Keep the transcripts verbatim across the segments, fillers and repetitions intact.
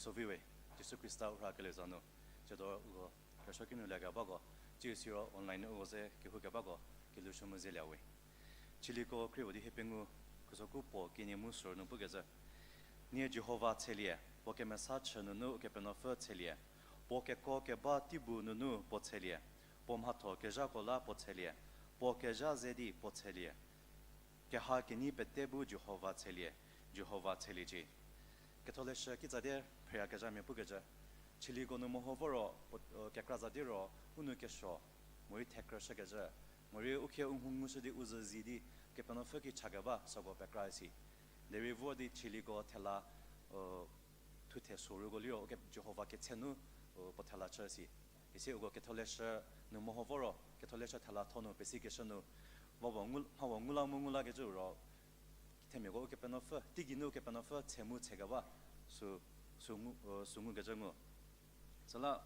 Soviwe, Jisu Khrista u rhakelie za nu, tsiedo uko kerüsuo kinu lekebako, tsiu siro online nu uko ze kehoukebako, kelhou shü mu zeliewe. Chiliko krie puo di hiepengou, khusoku puo kenie mu suru nu pukecü. Nie Jihova tshelie, puo kemesa chü nunu Ukepenuopfü tshelie, puo keko keba teibu nunu puo tshelie, puo mhatho kezhako la puo tshelie, puo kezha ze di puo tshelie. Keha kenei pete bu Jihova tshelie, Jihova tsheliecie. Ketholeshü kitsatie phrüyakezhamia pukecü, chiliko nu meho voro, puo, kekra za di ro, u nou kesuo, morei thekrüshükecü, morei u khie u mhu ngushü di u zhü zi di, Kepenuopfü ki chakeba süko pekra isi. Derei vor di chiliko thela, thuthe soruko liro, uko Jihova ketse nu, puo thela chü si. Isi uko ketholeshü nu meho voro, ketholeshü thela tho nu pesikeshü nu, mha puo ngu la mu ngu lakecü ro, themiako Ukepenuopfü, teigei nu Ukepenuopfü tshe mu tshekeba, sü, sü ngukecü ngu. Süla,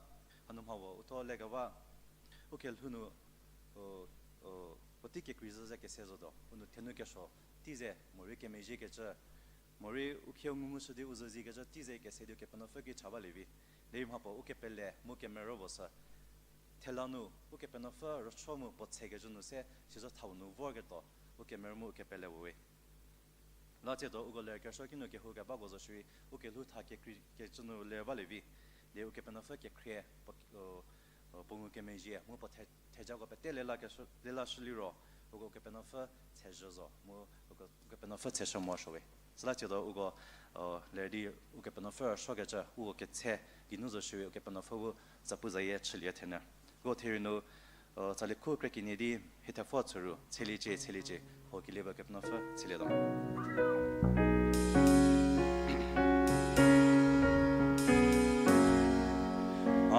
hanu mha puo u tho lekeba, u kelhou nu, puotei kekreizhü ze kese zotuo, u nou thenu kesuo, tei ze, morei kemezhiekecü, morei u khie u ngu ngushü di u zhü zikecü tei ze kese di Ukepenuopfü ki cha balie vi. Derei mha puo u kepele mu kemerü puo sü. Thela nu, Ukepenuopfü rüsuo mu puo tshekecü nu se, sizotha-u nu vorketuo, u kemerü mu u kepele puo we. La tsiedo uko ler kerüsuo kinu kehoukebako zo shierei, u kelhou tha kekreikecü nu ler balie vi. Derei Ukepenuopfü kekhrie, puo, puo ngukemezhie, mu puo the-, thejako pete lela shü liro, uko Ukepenuopfü tshezhü zo, mu uko Ukepenuopfü tsheshü morosuo we. Süla tsiedo uko, ler di Ukepenuopfü rüsuokecü, uko ketse, geinu zo shierei Ukepenuopfü bu zapuzayie chülie thenyü. Uko therie nu, tsali khu kre kenie di, hie thepfü chüru, tsheliecie, tsheliecie, ho kelieba Kepenuopfü tshelieta.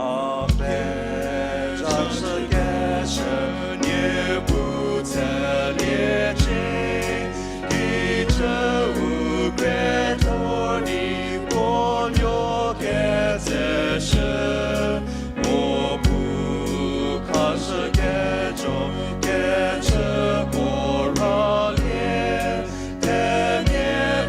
A pezashükecü nie bu tsheliecie, kicü u kre thor di puo nuo ketseshü, mo bu khashükecü kecü puo ralie, themia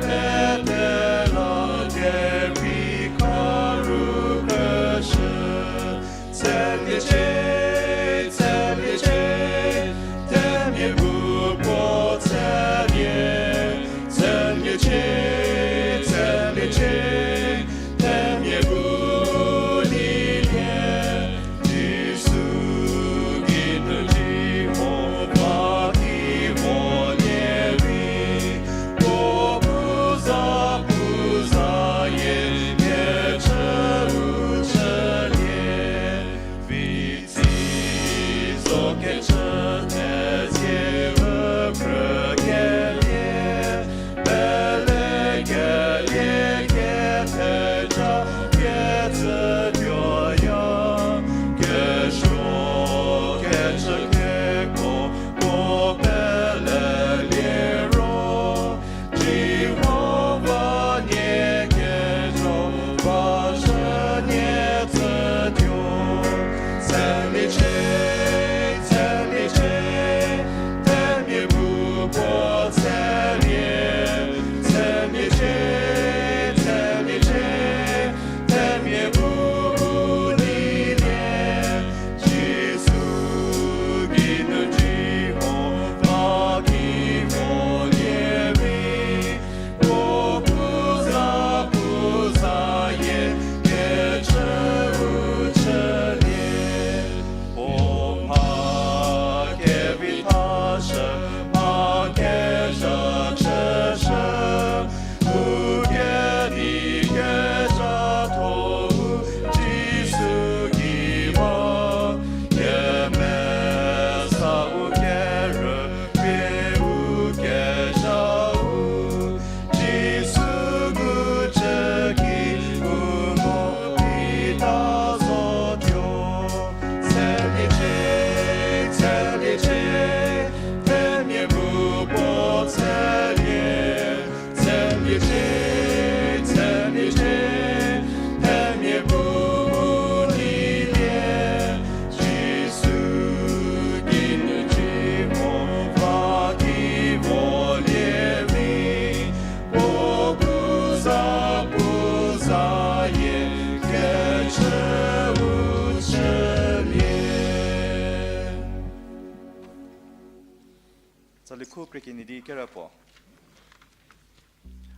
Khu krie kenie di kere puo.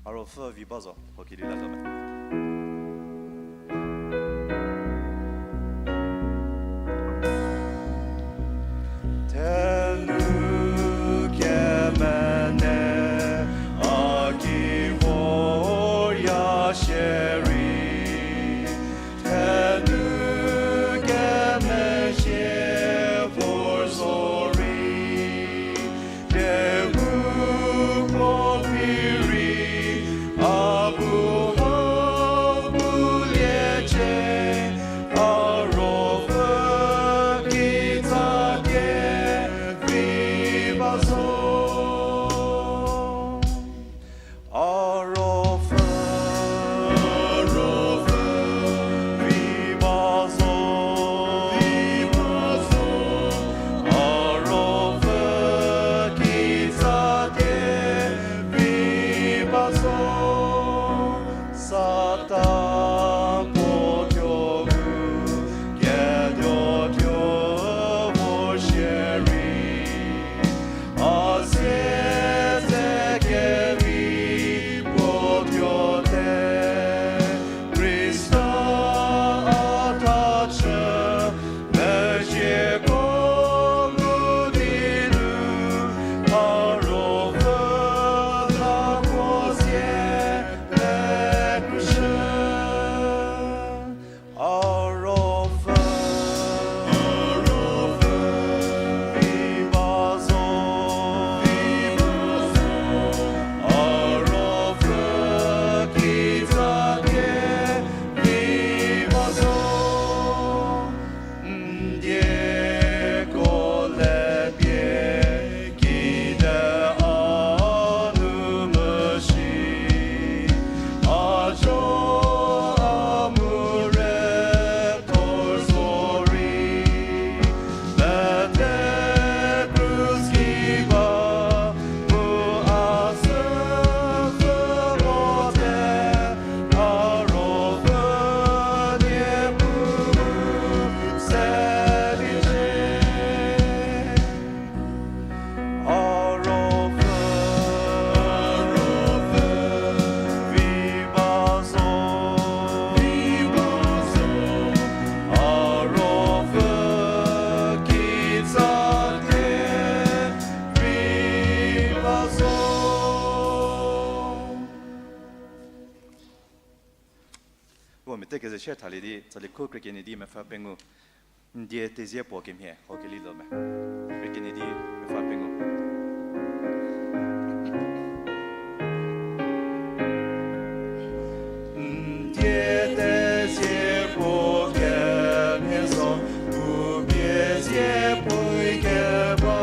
A ruopfü vi ba zo, ho kidi la zo me. Thenu kemene a ki vorya shierei, thenu kemezhie vor zorei, kehouko phi rei, a bu hau bu liecie, a ruopfü kitsa kevi ba zo. A ruopfü, a ruopfü, vi ba zo, vi ba zo, a ruopfü kitsa kevi ba zo. Satan puo tuo mu ketuo tuo vor shierei, a siedze kevi puo tuo te. Khrista a thachü mezhieko ngu di nu, a ruopfü thako zie le krushü. A ruopfü, a ruopfü, vi ba zo, vi ba zo, a ruopfü kitsa kevi ba zo. N dieko le pie kide a nu mesi, a jo a mu re thor zorei, pete krus ki ba mu a sü pfü mo te, a ruopfü Niepuu se di cie. A ruopfü, a ruopfü, vi ba zo, vi ba zo, a ruopfü kitsa kevi ba zo. Vo mete keze share thalie di, tsali khu krie kenie di mepfü pengou. N die tezie puo kemhie, ho keli zo me. Krie kenie di mepfü pengou. N die tezie puo kemhie zo, u pie zie puoi keba.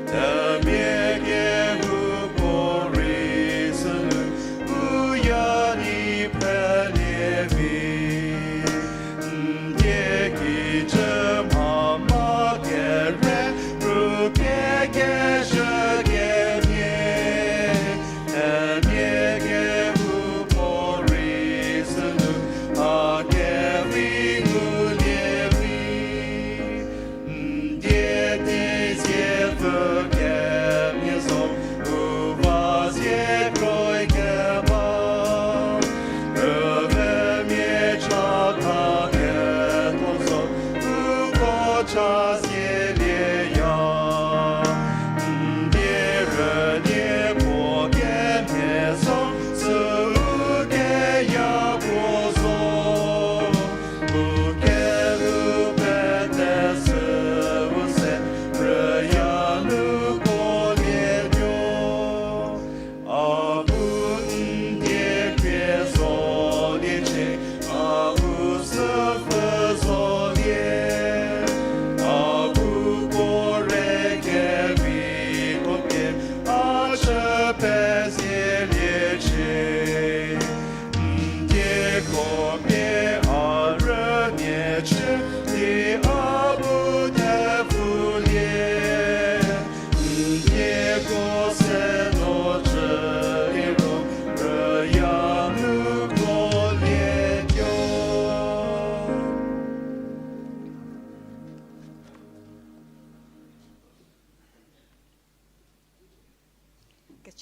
Themia kehoupuorei sünu, u ya di pfhelie vi. N die kijü mhama kere,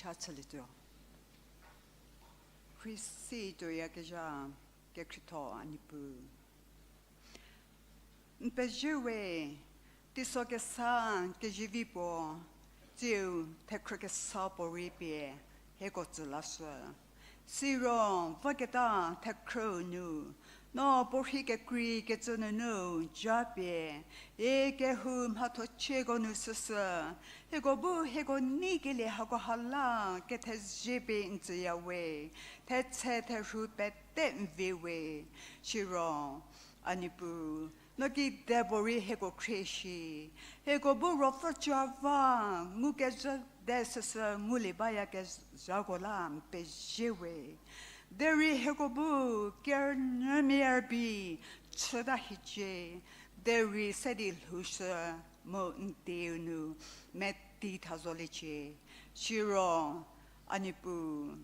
Cha chülietuo. Khrisi tuoyakezha kekhrietho a Niepuu. N pezie we, teiso kesa kezivi puo, tsiu thekhrü kesa puorei pie hieko tsü lashü. Siro voketa thekhrüu nu, no puorhi kekreikecü nunu japie, hie kehou mhathochieko nu süsü, hieko bu hieko neikelie hakoha la kethezie pie n tsüya we, thetse therhu pete n vie we. Siro, a Niepuu, no kedipuorei hieko khrie shi, hieko bu Ruopfü Jihova ngukezhü de süsü ngulie bayakezhako la n pezie we. Derei hieko bu kerünyümia rübei chüta hiecie, derei se di lhoushü mu n dieu nu meti tha zoliecie. Siro, a Niepuu,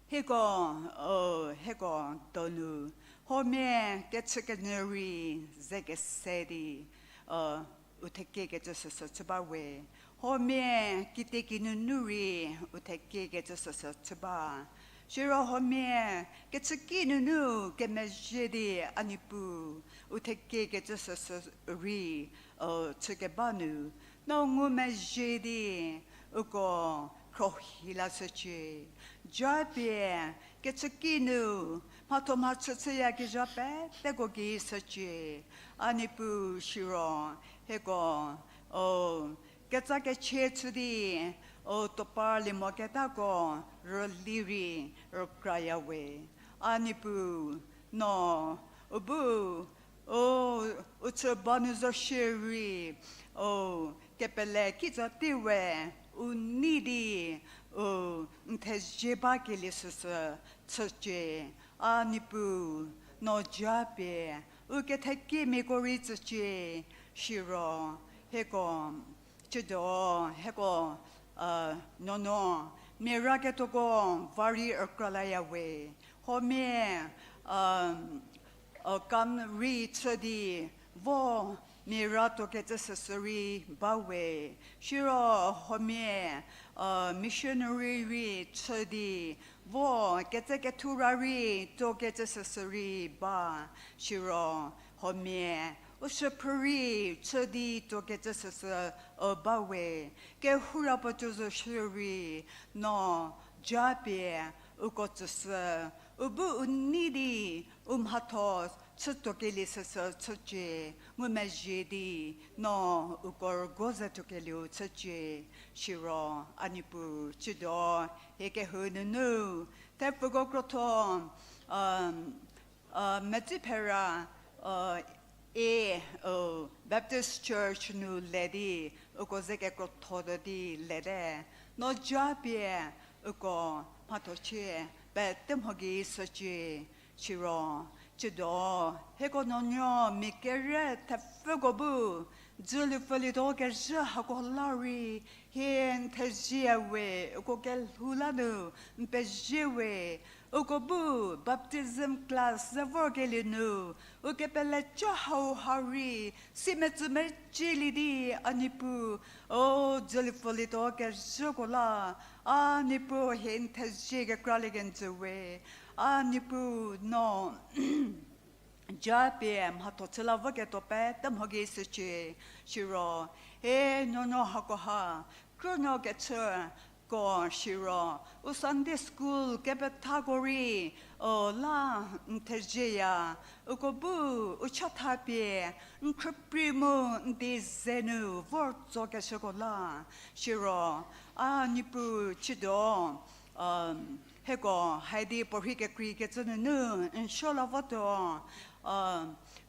hieko, o, hieko donu, huomia kechükenyü rei ze kese di, o, u thekiekecü süsü chü ba we. Huomia kitieki nunu rei u thekiekecü süsü chü ba. Siro huomia kechüki nunu kemezhie di a Niepuu u thekiekecü süsü rei, o, chükeba nu, no ngumezhie di uko khrohi lashücie. Japie kechüki nu mhatho mhachü chüyakezha peteko gei shücie. A Niepuu siro hieko, o, ketsa kechie chü di, o, toparlie moketako rüli rei rükraya we. A Niepuu, no u bu, o, u chü ba nu zo shierei, o, kepele kitsa tei we, u nei di, u, n thezie bakelie süsü chücie. A Niepuu, no japie u kethekiemiako rei tsücie. Siro hieko, chüdo, hieko, a, nuonuo mia ra ketuoko va rei rükralaya we. Huomia, a, a, kam rei chü di vo mia ra tuokecü süsü rei ba we. Siro huomia, a, missionary rei chü di vo ketsekethu ra rei tuokecü süsü rei ba. Siro huomia u shüphrü rei chü di tuokecü süsü, o, ba we. Kehoura puo tuo zo shierei, no japie uko tsüshü, u bu u nei di u mhatho chütuokelie süsü chücie. Ngumezhie di no uko rügo ze tuokelieu chücie. Siro a Niepuu, chüdo, hie kehou nunu thepfuko krotho, a, a, Medziphera, a, e, o, Baptist Church nu le di uko ze kekrotho tuo di lete, no japie uko mhathochie pete mho gei shücie. Siro, chüdo, hieko nuonuo mia kere thepfuko bu dzülu pfülietuo kezhü hako la rei hie n thezieya we, uko kelhou la nu n pezie we. Uko bu baptism class ze vorkelie nu u kepele cha hauha rei simetsü mecielie di, a Niepuu, o, dzülu pfülietuo kezhüko la, a Niepuu, hie n thezie kekralie kenjü we. A Niepuu, no japie mhatho chü la voketuo pete mho gei shücie. Siro, hie nuonuo hakoha krünuo kechüko siro, u Sunday school kepethako rei, o, la n thezieya, uko bu u chatha pie n khrüprei mu n di ze nu vor tsokeshüko la. Siro, a Niepuu, chüdo, hieko haidi puorhi kekreikecü nunu n suo la votuo,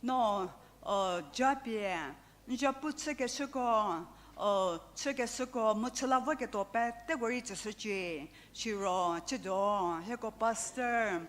no, o, japie n zapu chükeshüko, o, chükeshüko mu chü la voketuo peteko rei tsüshücie. Siro, chüdo, hieko pastor,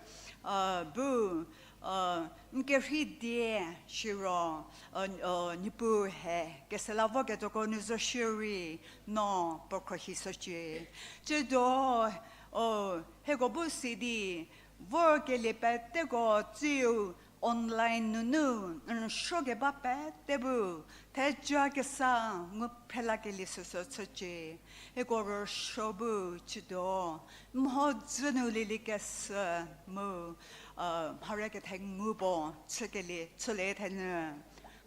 a, bu, a, n kerhei die, siro, a, a, Niepuu, hie kese la voketuoko nu zo shierei, no puo khrohishücie. Chüdo, o, hieko bu sidi vorkelie peteko tsiu online nunu n rüsuokeba pete bu theja kesa ngu phelakelie süsü chücie. Hieko rüsuo bu chütuo, mhodzü nu lielie kesü mu, uh, mharü kethengu puo chükelie chülie thenyü.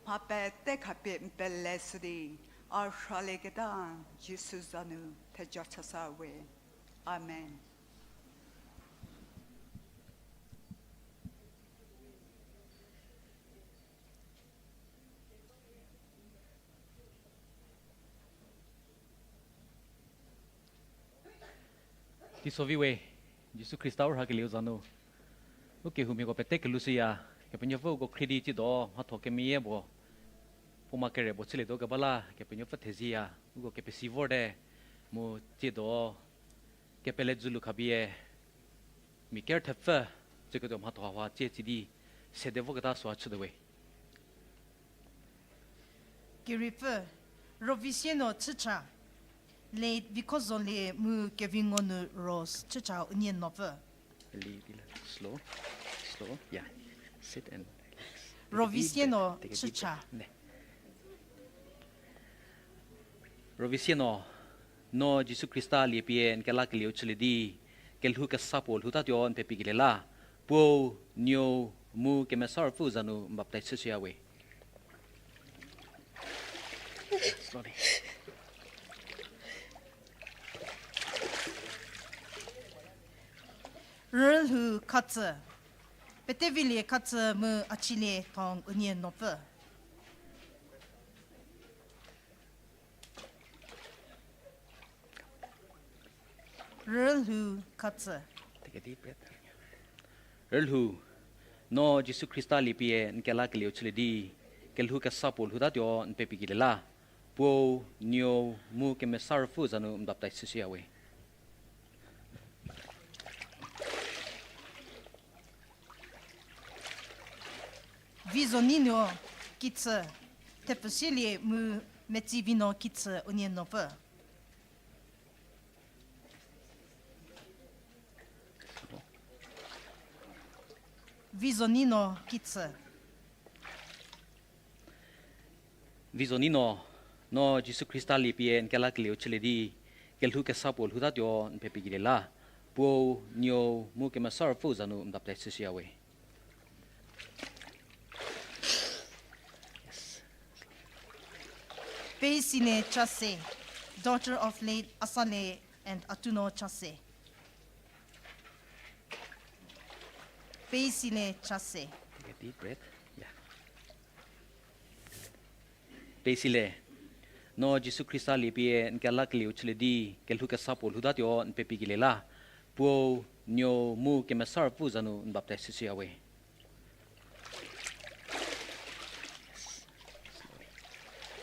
Mha pete khapie n pele shü di, a rhalieketa Jisu za nu theja chasa we. Amen. Teiso vi we, Jisu Khrista u rhakelieu za nu u kehoumiako pete kelushüya. Kepenuopfü uko khrie di tsiedo mhatho kemeyie puo, puoma kere puo chülietuo keba la Kepenuopfü thezieya. Uko kepesi vorte, mu tsiedo kepele dzülu khapie mia ker thepfü tsüketuo mhatho haha tsie tsi di sede voketa süa chütuo we. Keripfü, Rovisieno Chücha, late Vikhozolie mu Kevingo nu Rose Chücha unie nopfü. Slow, slow, yeah. Sit and relax. Rovisieno Chücha. Rovisieno, no Jisu Khrista liepie n kelakelieu chülie di, kelhou kesa puo lhoutatuo n pepikelie la, Puou, Nuou, mu Kemesa Ruopfü za nu n baptaiz chüshüya we. Rülhou Khatsü, Petevilie Khatsü mu Achilie Thong unie nopfü. Rülhou Khatsü. Rülhou, no Jisu Khrista liepie n kelakelieu chülie di, kelhou kesa puo lhoutatuo n pepikelie la, Puou, Nuou, mu Kemesa Ruopfü za nu n baptaiz chüshüya we. Vizonuo Kitsü, Thepfüsielie mu Metsivino Kitsü unie nopfü. Vizonuo Kitsü. Vizonuo, no Jisu Khrista liepie n kelakelieu chülie di, kelhou kesa puo lhoutatuo n pepikelie la, Puou, Nuou, mu Kemesa Ruopfü za nu n baptaiz chüshüya we. Peisile Chase, daughter of late Asale and Atuno Chase. Peisile Chase. Take a deep breath. Yeah. Peisile, no Jisu Khrista liepie n kelakelieu chülie di, kelhou kesa puo lhoutatuo n pepikelie la, Puou, Nuou, mu Kemesa Ruopfü za nu n baptaiz chüshüya we.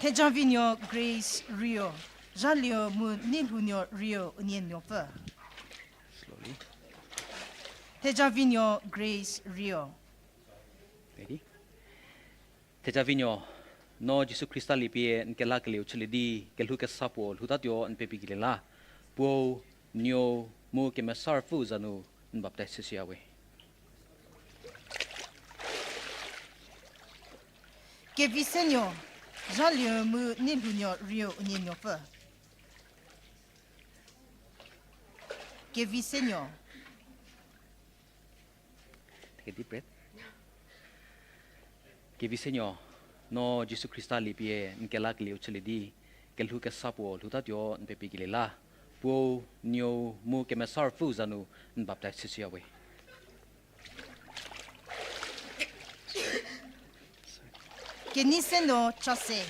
Thejavinuo Grace Rio, Zhalio mu Neilhounuo Rio unie nuopfü. Thejavinuo Grace Rio. Thejavinuo, no Jisu Khrista liepie n kelakelieu chülie di, kelhou kesa puo lhoutatuo n pepikelie la, Puou, Nuou, mu Kemesa Ruopfü za nu n baptaiz chüshüya we. Kevisenuo, Zhalio mu Neilhounuo Rio unie nuopfü. Kevisenuo. Take a deep breath. Kevisenuo, no Jisu Khrista liepie n kelakelieu chülie di, kelhou kesa puo lhoutatuo n pepikelie la, Puou, Nuou, mu Kemesa Ruopfü za nu n baptaiz chüshüya we. Kenisenuo Chase,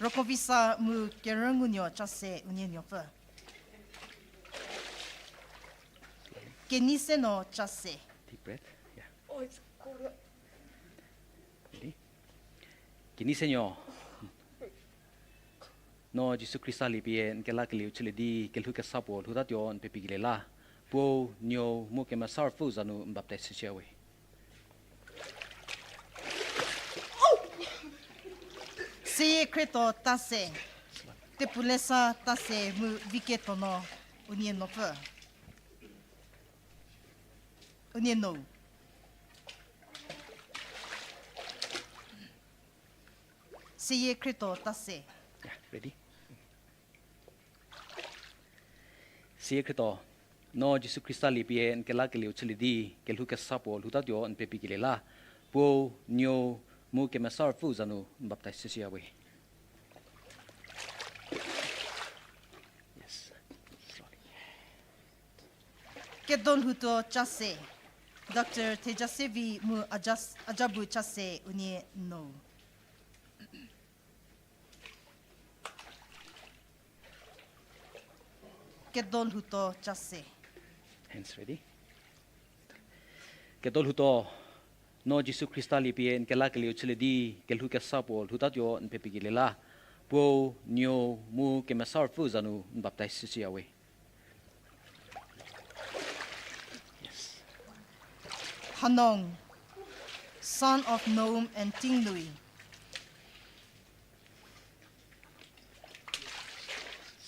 Rokovisa mu Kerüngunuo Chase unie nuopfü. Kenisenuo Chase. Deep breath. Yeah. Ready? Kenisenuo, no Jisu Khrista liepie n kelakelieu chülie di, kelhou kesa puo lhoutatuo n pepikelie la, Puou, Nuou, mu Kemesa Ruopfü za nu n baptaiz chüshüya we. Seyie Khrietho Tase, Tepulesa Tase mu Viketonuo unie nuopfü. Unie nou. Seyie Khrietuo Tase. Yeah, ready? Seyie Khrietuo, no Jisu Khrista lie pie n kelakelieu chülie di, kelhou kesa puo lhoutatuo n pepikelie la. Puou, Nuou, mu Kemesa Ruopfü za nu n baptaiz chüshüya we. Yes. Slowly. Kedolhoutuo Chase, Doctor Thejasevi mu Ajas-, Ajabu Chase unie no. Kedolhoutuo Chase. Hands ready. Kedolhoutuo, no Jisu Khrista lie pie n kelakelieu chülie di, kelhou kesa puo lhoutatuo n pepikelie la. Puou, Nuou, mu Kemesa Ruopfü za nu n baptaiz chüshüya we. Yes. Hanong, son of Noum and Tingnui.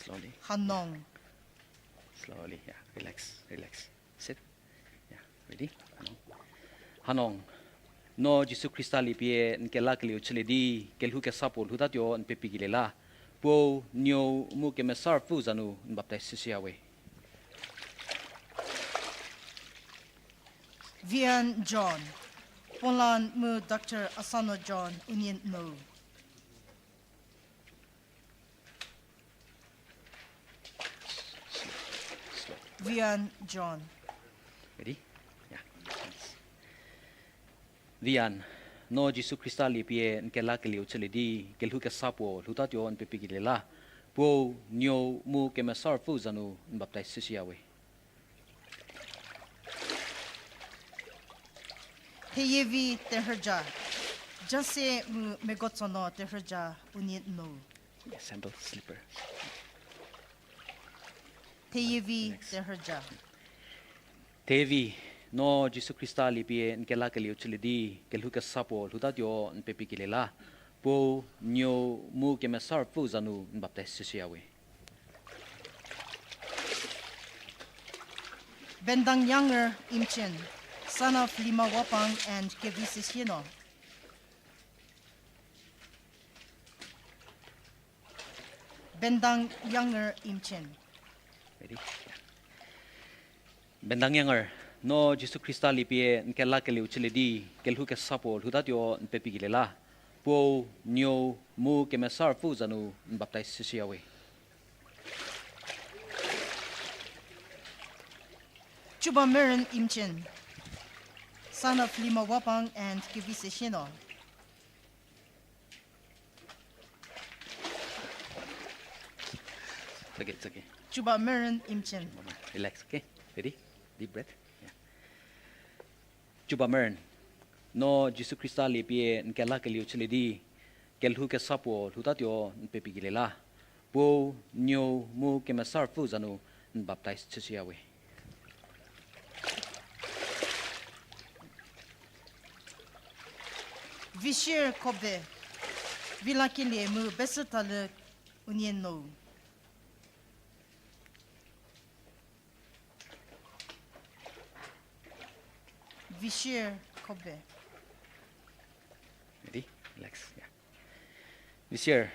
Slowly. Hanong. Slowly, yeah. Relax, relax. Sit. Yeah, ready? Hanong. Hanong. No Jisu Khrista lie pie n kelakelieu chülie di, kelhou kesa puo lhoutatuo n pepikelie la. Puou, Nuou, mu Kemesa Ruopfü za nu n baptaiz chüshüya we. Vian John, Polan mu Doctor Asano John unie no. Vian John. Ready? Yeah. Thanks. Vian, no Jisu Khrista lie pie n kelakelieu chülie di, kelhou kesa puo lhoutatuo n pepikelie la. Puou, Nuou, mu Kemesa Ruopfü za nu n baptaiz chüshüya we. Theyevi Terhüja, Jase mu Megotsono Terhüja unie no. Yeah, sandal, slipper. Theyevi Terhüja. Theyevi, no Jisu Khrista lie pie n kelakelieu chülie di, kelhou kesa puo lhoutatuo n pepikelie la. Puou, Nuou, mu Kemesa Ruopfü za nu n baptaiz chüshüya we. Bendang Younger Imchen, son of Lima Wapang and Kevi Sesieno. Bendang Younger Imchen. Ready? Bendang Younger, no Jisu Khrista lie pie n kelakelieu chülie di, kelhou kesa puo lhoutatuo n pepikelie la. Puou, Nuou, mu Kemesa Ruopfü za nu n baptaiz chüshüya we. Chuba Meren Imchen, son of Lima Wapang and Kevi Sesieno. It's okay, it's okay. Chuba Meren Imchen. Relax, okay? Ready? Deep breath. Yeah. Chuba Meren, no Jisu Khrista lie pie n kelakelieu chülie di, kelhou kesa puo lhoutatuo n pepikelie la. Puou, Nuou, mu Kemesa Ruopfü za nu n baptaiz chüshüya we. Vishir Khobe, Vilakelie mu Besütalü unie no. Vishir Khobe. Ready? Relax. Yeah. Vishir,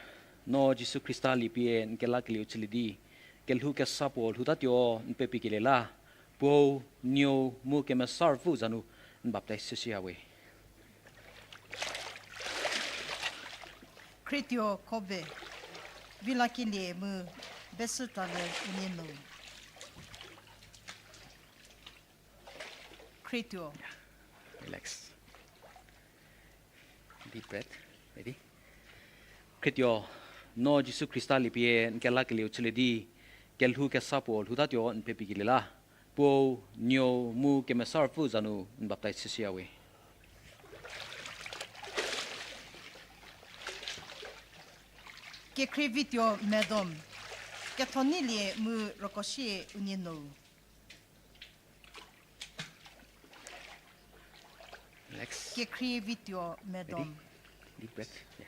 no Jisu Khrista lie pie n kelakelieu chülie di, kelhou kesa puo lhoutatuo n pepikelie la. Puou, Nuou, mu Kemesa Ruopfü za nu n baptaiz chüshüya we. Khrietuo Khobe, Vilakelie mu Besütalü unie no. Khrietuo. Relax. Deep breath. Ready? Khrietuo, no Jisu Khrista lie pie n kelakelieu chülie di, kelhou kesa puo lhoutatuo n pepikelie la. Puou, Nuou, mu Kemesa Ruopfü za nu n baptaiz chüshüya we. Kekhrivituo Medom, Kethoneilie mu Rokoshie unie no. Next. Kekhrivituo Medom. Ready? Deep breath. Yeah.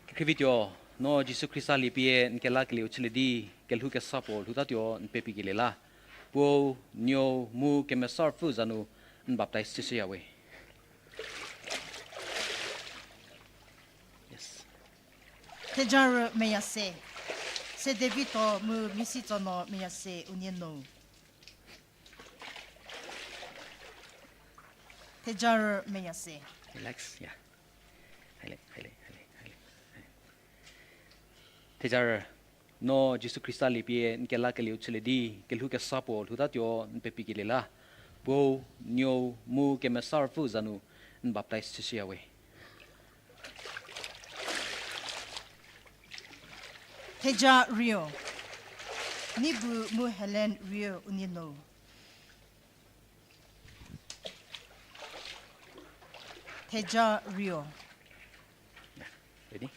Kekhrivituo, no Jisu Khrista lie pie n kelakelieu chülie di, kelhou kesa puo lhoutatuo n pepikelie la. Puou, Nuou, mu Kemesa Ruopfü za nu n baptaiz chüshüya we. Thejarü Meyase. Se Davito mu Misitsono Meyase unie nou. Thejarü Meyase. Relax, ya. Haile, haile, haile, haile. Thejarü, no Jisu Khrista liepie n kelakelieu chülie di, kelhou kesa puo lhoutatuo n pepikelie la, Puou, Nuou, mu Kemesa Ruopfü za nu n baptaiz chüshüya we. Theja Rio. Nibu mu Helen Rio unie nou. Theja Rio. Ready?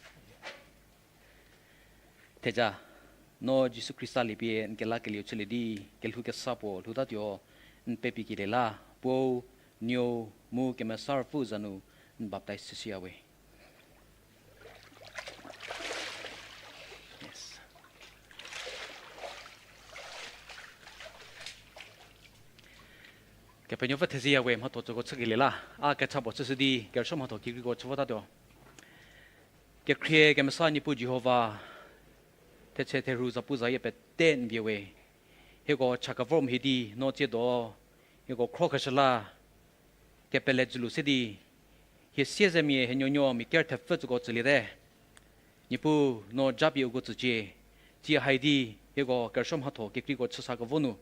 Theja, no Jisu Khrista liepie n kelakelieu chülie di, kelhou kesa puo lhoutatuo n pepikelie la, Puou, Nuou, mu Kemesa Ruopfü za nu n baptaiz chüshüya we. Kepenuopfü theziya we, mhatho tsüko chükelie la, a kecha puo chüshü di kerüsuo mhatho kekreiko chü votatuo. Kekhrie kemesa Niepuu Jihova, theche therhu zapu zayie pete n vie we. Hieko cha kevor mhie di no tsiedo, hieko khro keshü la, kepele dzülu se di, hie siezemia hie nuonuo mia ker thepfü tsüko tsüliete. Niepuu no japie uko tsücie, tsie hai di hieko kerüsuo mhatho kekreiko chüsa kevo nu,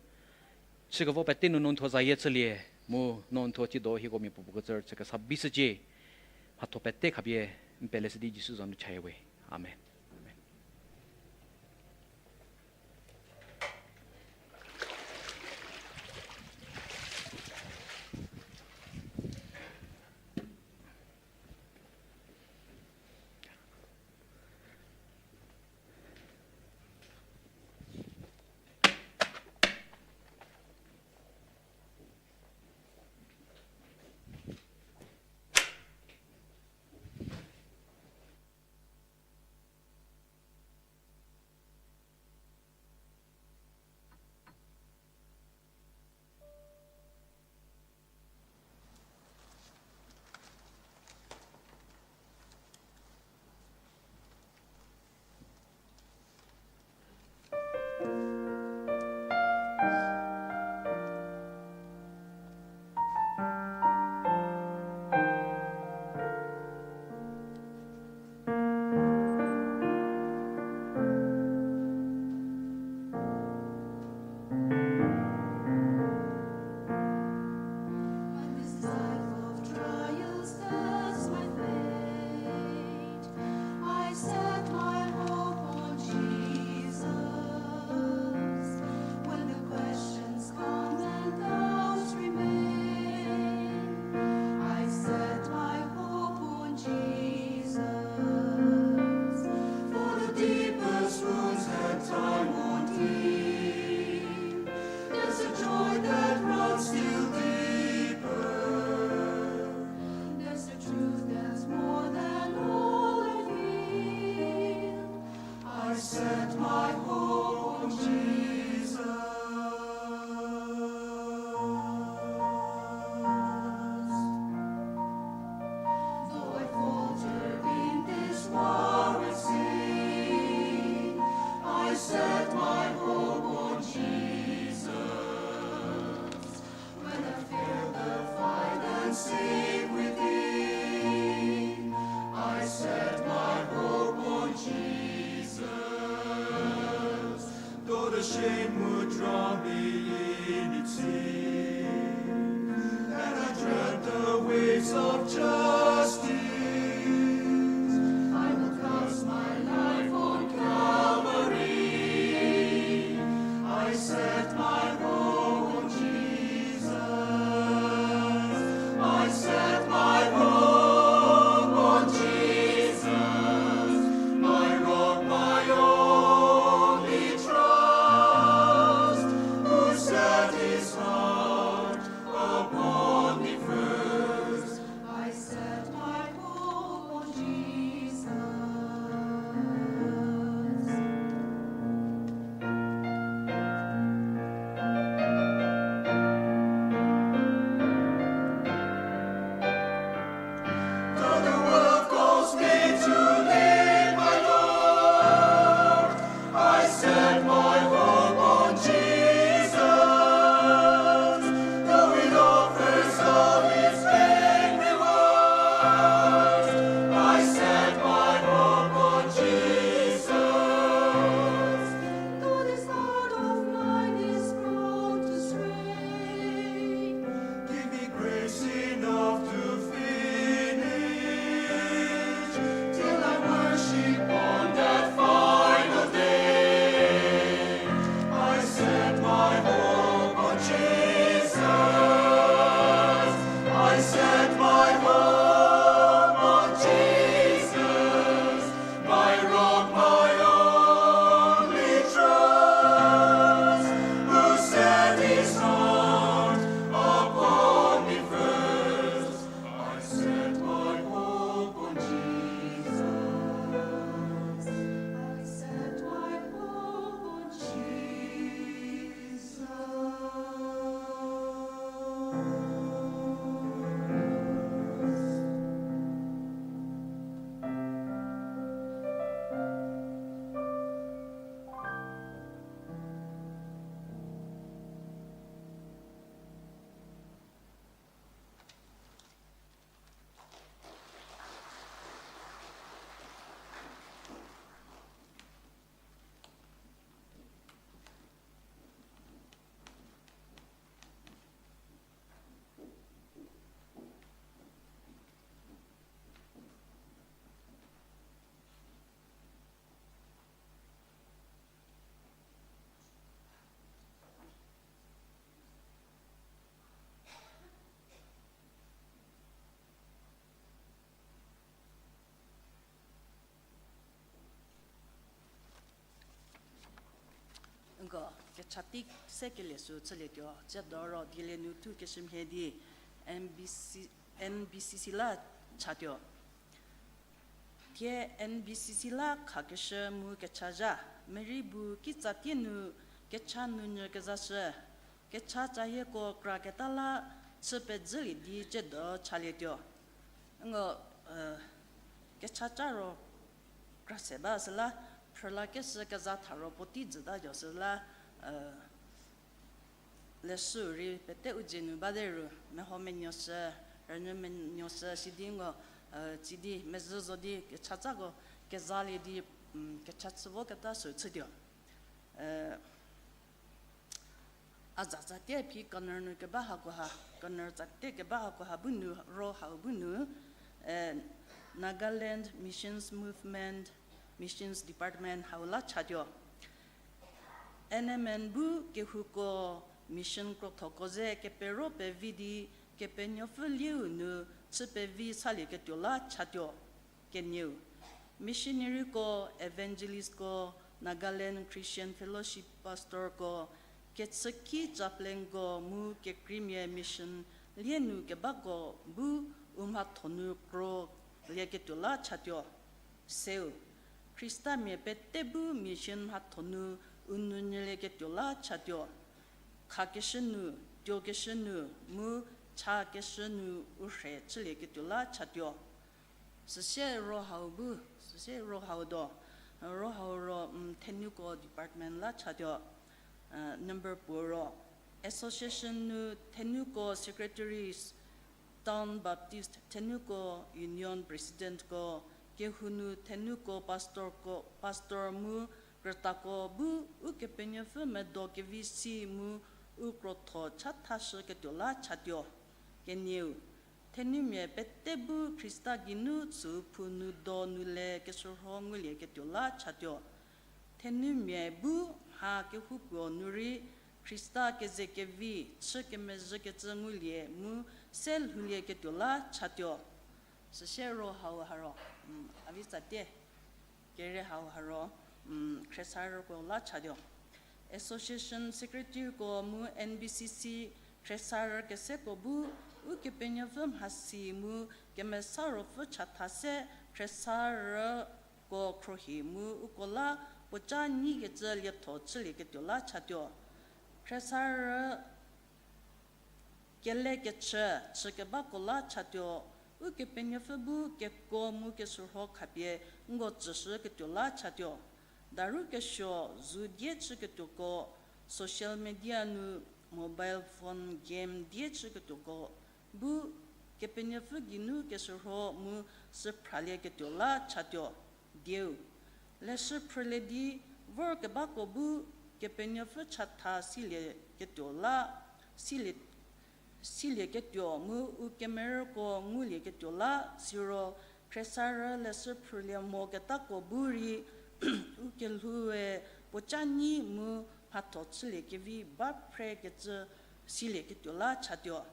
chükevo pete nu no n thuo zayie chülie, mu no n thuo tsiedo hieko mia puopuo kecü chükesa bishücie. Mhatho pete khapie n peleshü di Jisu za nu chaya we. Amen. Amen. When this life of trials tests my faith, I set my hope on Jesus. When the questions come and doubts remain, I set my hope on Jesus. For the deepest wounds that time won't heal, there's a joy that runs still deeper. There's a truth that's more than all I feel. I set my hope on Jesus. Though I falter in this world, I set my hope on Jesus. When I feel the fight and sink within, I set my hope on Jesus. Though the shame would drown me in its sea, and I dread the waves of justice, I will cast my life on Calvary. I set my hope on Jesus. I set my hope on Jesus, my rock, my only trust, who set his heart upon me first. I set my hope on Jesus. Ko, kecha tei se kelie sü chülietuo, tsiedo ro diele nu thukeshü mhie di NBC, NBCC la chatuo. Thie NBCC la khakeshü mu kecha zha, merei bu kitsatie nu kecha nunyü kezashü, kecha cahieko kraketa la chü pezhülie di tsiedo chalietuo. Ngo, kecha ca ro kra se ba süla, phrülakeshü keza tha ro puotei jütatuo süla, leshü rei pete u dzie nu bate ru, meho menuoshü, rünyü menuoshü sidi ngo, tsidi mezhü zo di kecha cako kezalie di, kecha chü voketa sü chütuo. A za tsatie phi corner nu keba hakoha, corner tsatie keba hakoha bu nu, ro hau bu nu, Nagaland Missions Movement, Missions Department hau la chatuo. N M M bu kehouko mission krothoko ze kepero pevi di Kepenuopfü lieu nu chü pevi salieketuo la chatuo. Kenieu, missionaryko, evangelistko, Nagaland Christian Fellowship pastorko, kechüki chaplainko mu kekreimia mission lie nu kebako bu u mhatho nu krolieketuo la chatuo. Seu, Khristamia pete bu mission mhatho nu u nounyülieketuo la chatuo. Khakeshü nu, tuokeshü nu, mu chakeshü nu u rhe chülieketuo la chatuo. Süsie ro hau bu, süsie ro hau do, ro hau ro, thenuko department la chatuo. Number puo ro, association nu thenuko secretaries, Town Baptist thenuko union presidentko, kehou nu thenuko pastorko, pastor mu krütako bu Ukepenuopfü medo kevi si mu u krotho chathashüketuo la chatuo. Kenieu, thenumia pete bu Khrista geinu tsüu phou nu do nu le keshürho ngulieketuo la chatuo. Thenumia bu mha kehoupuo nu rei Khrista kezekevi chü kemezhükecü ngulie mu se lhoulieketuo la chatuo. Süsie ro hau haro, a vi tsatie, kere hau haro, khriesarüko la chatuo. Association secretaryko mu N B C C khriesarü keseko bu Ukepenuopfü mhasi mu Kemesa Ruopfü chatha se khriesarüko khruohi mu uko la puoca nyikecü lietho chülieketuo la chatuo. Khriesarü kelekechü chükebako la chatuo, Ukepenuopfü bu kekuo mu keshürho khapie nko tsüshüketuo la chatuo. Daru kesuo zu die chüketuoko, social media nu mobile phone game die chüketuoko bu Kepenuopfü geinu keshürho mu süphralieketuo la chatuo. Dieu, leshü phrülie di vorkebako bu Kepenuopfü chatha silieketuo la, silie, silieketuo mu u kemerüko ngulieketuo la, siro khriesarü leshü phrülie moketako bu rei u kelhoue puoca nyi mu mhatho chülie kevi ba phrekecü silieketuo la chatuo.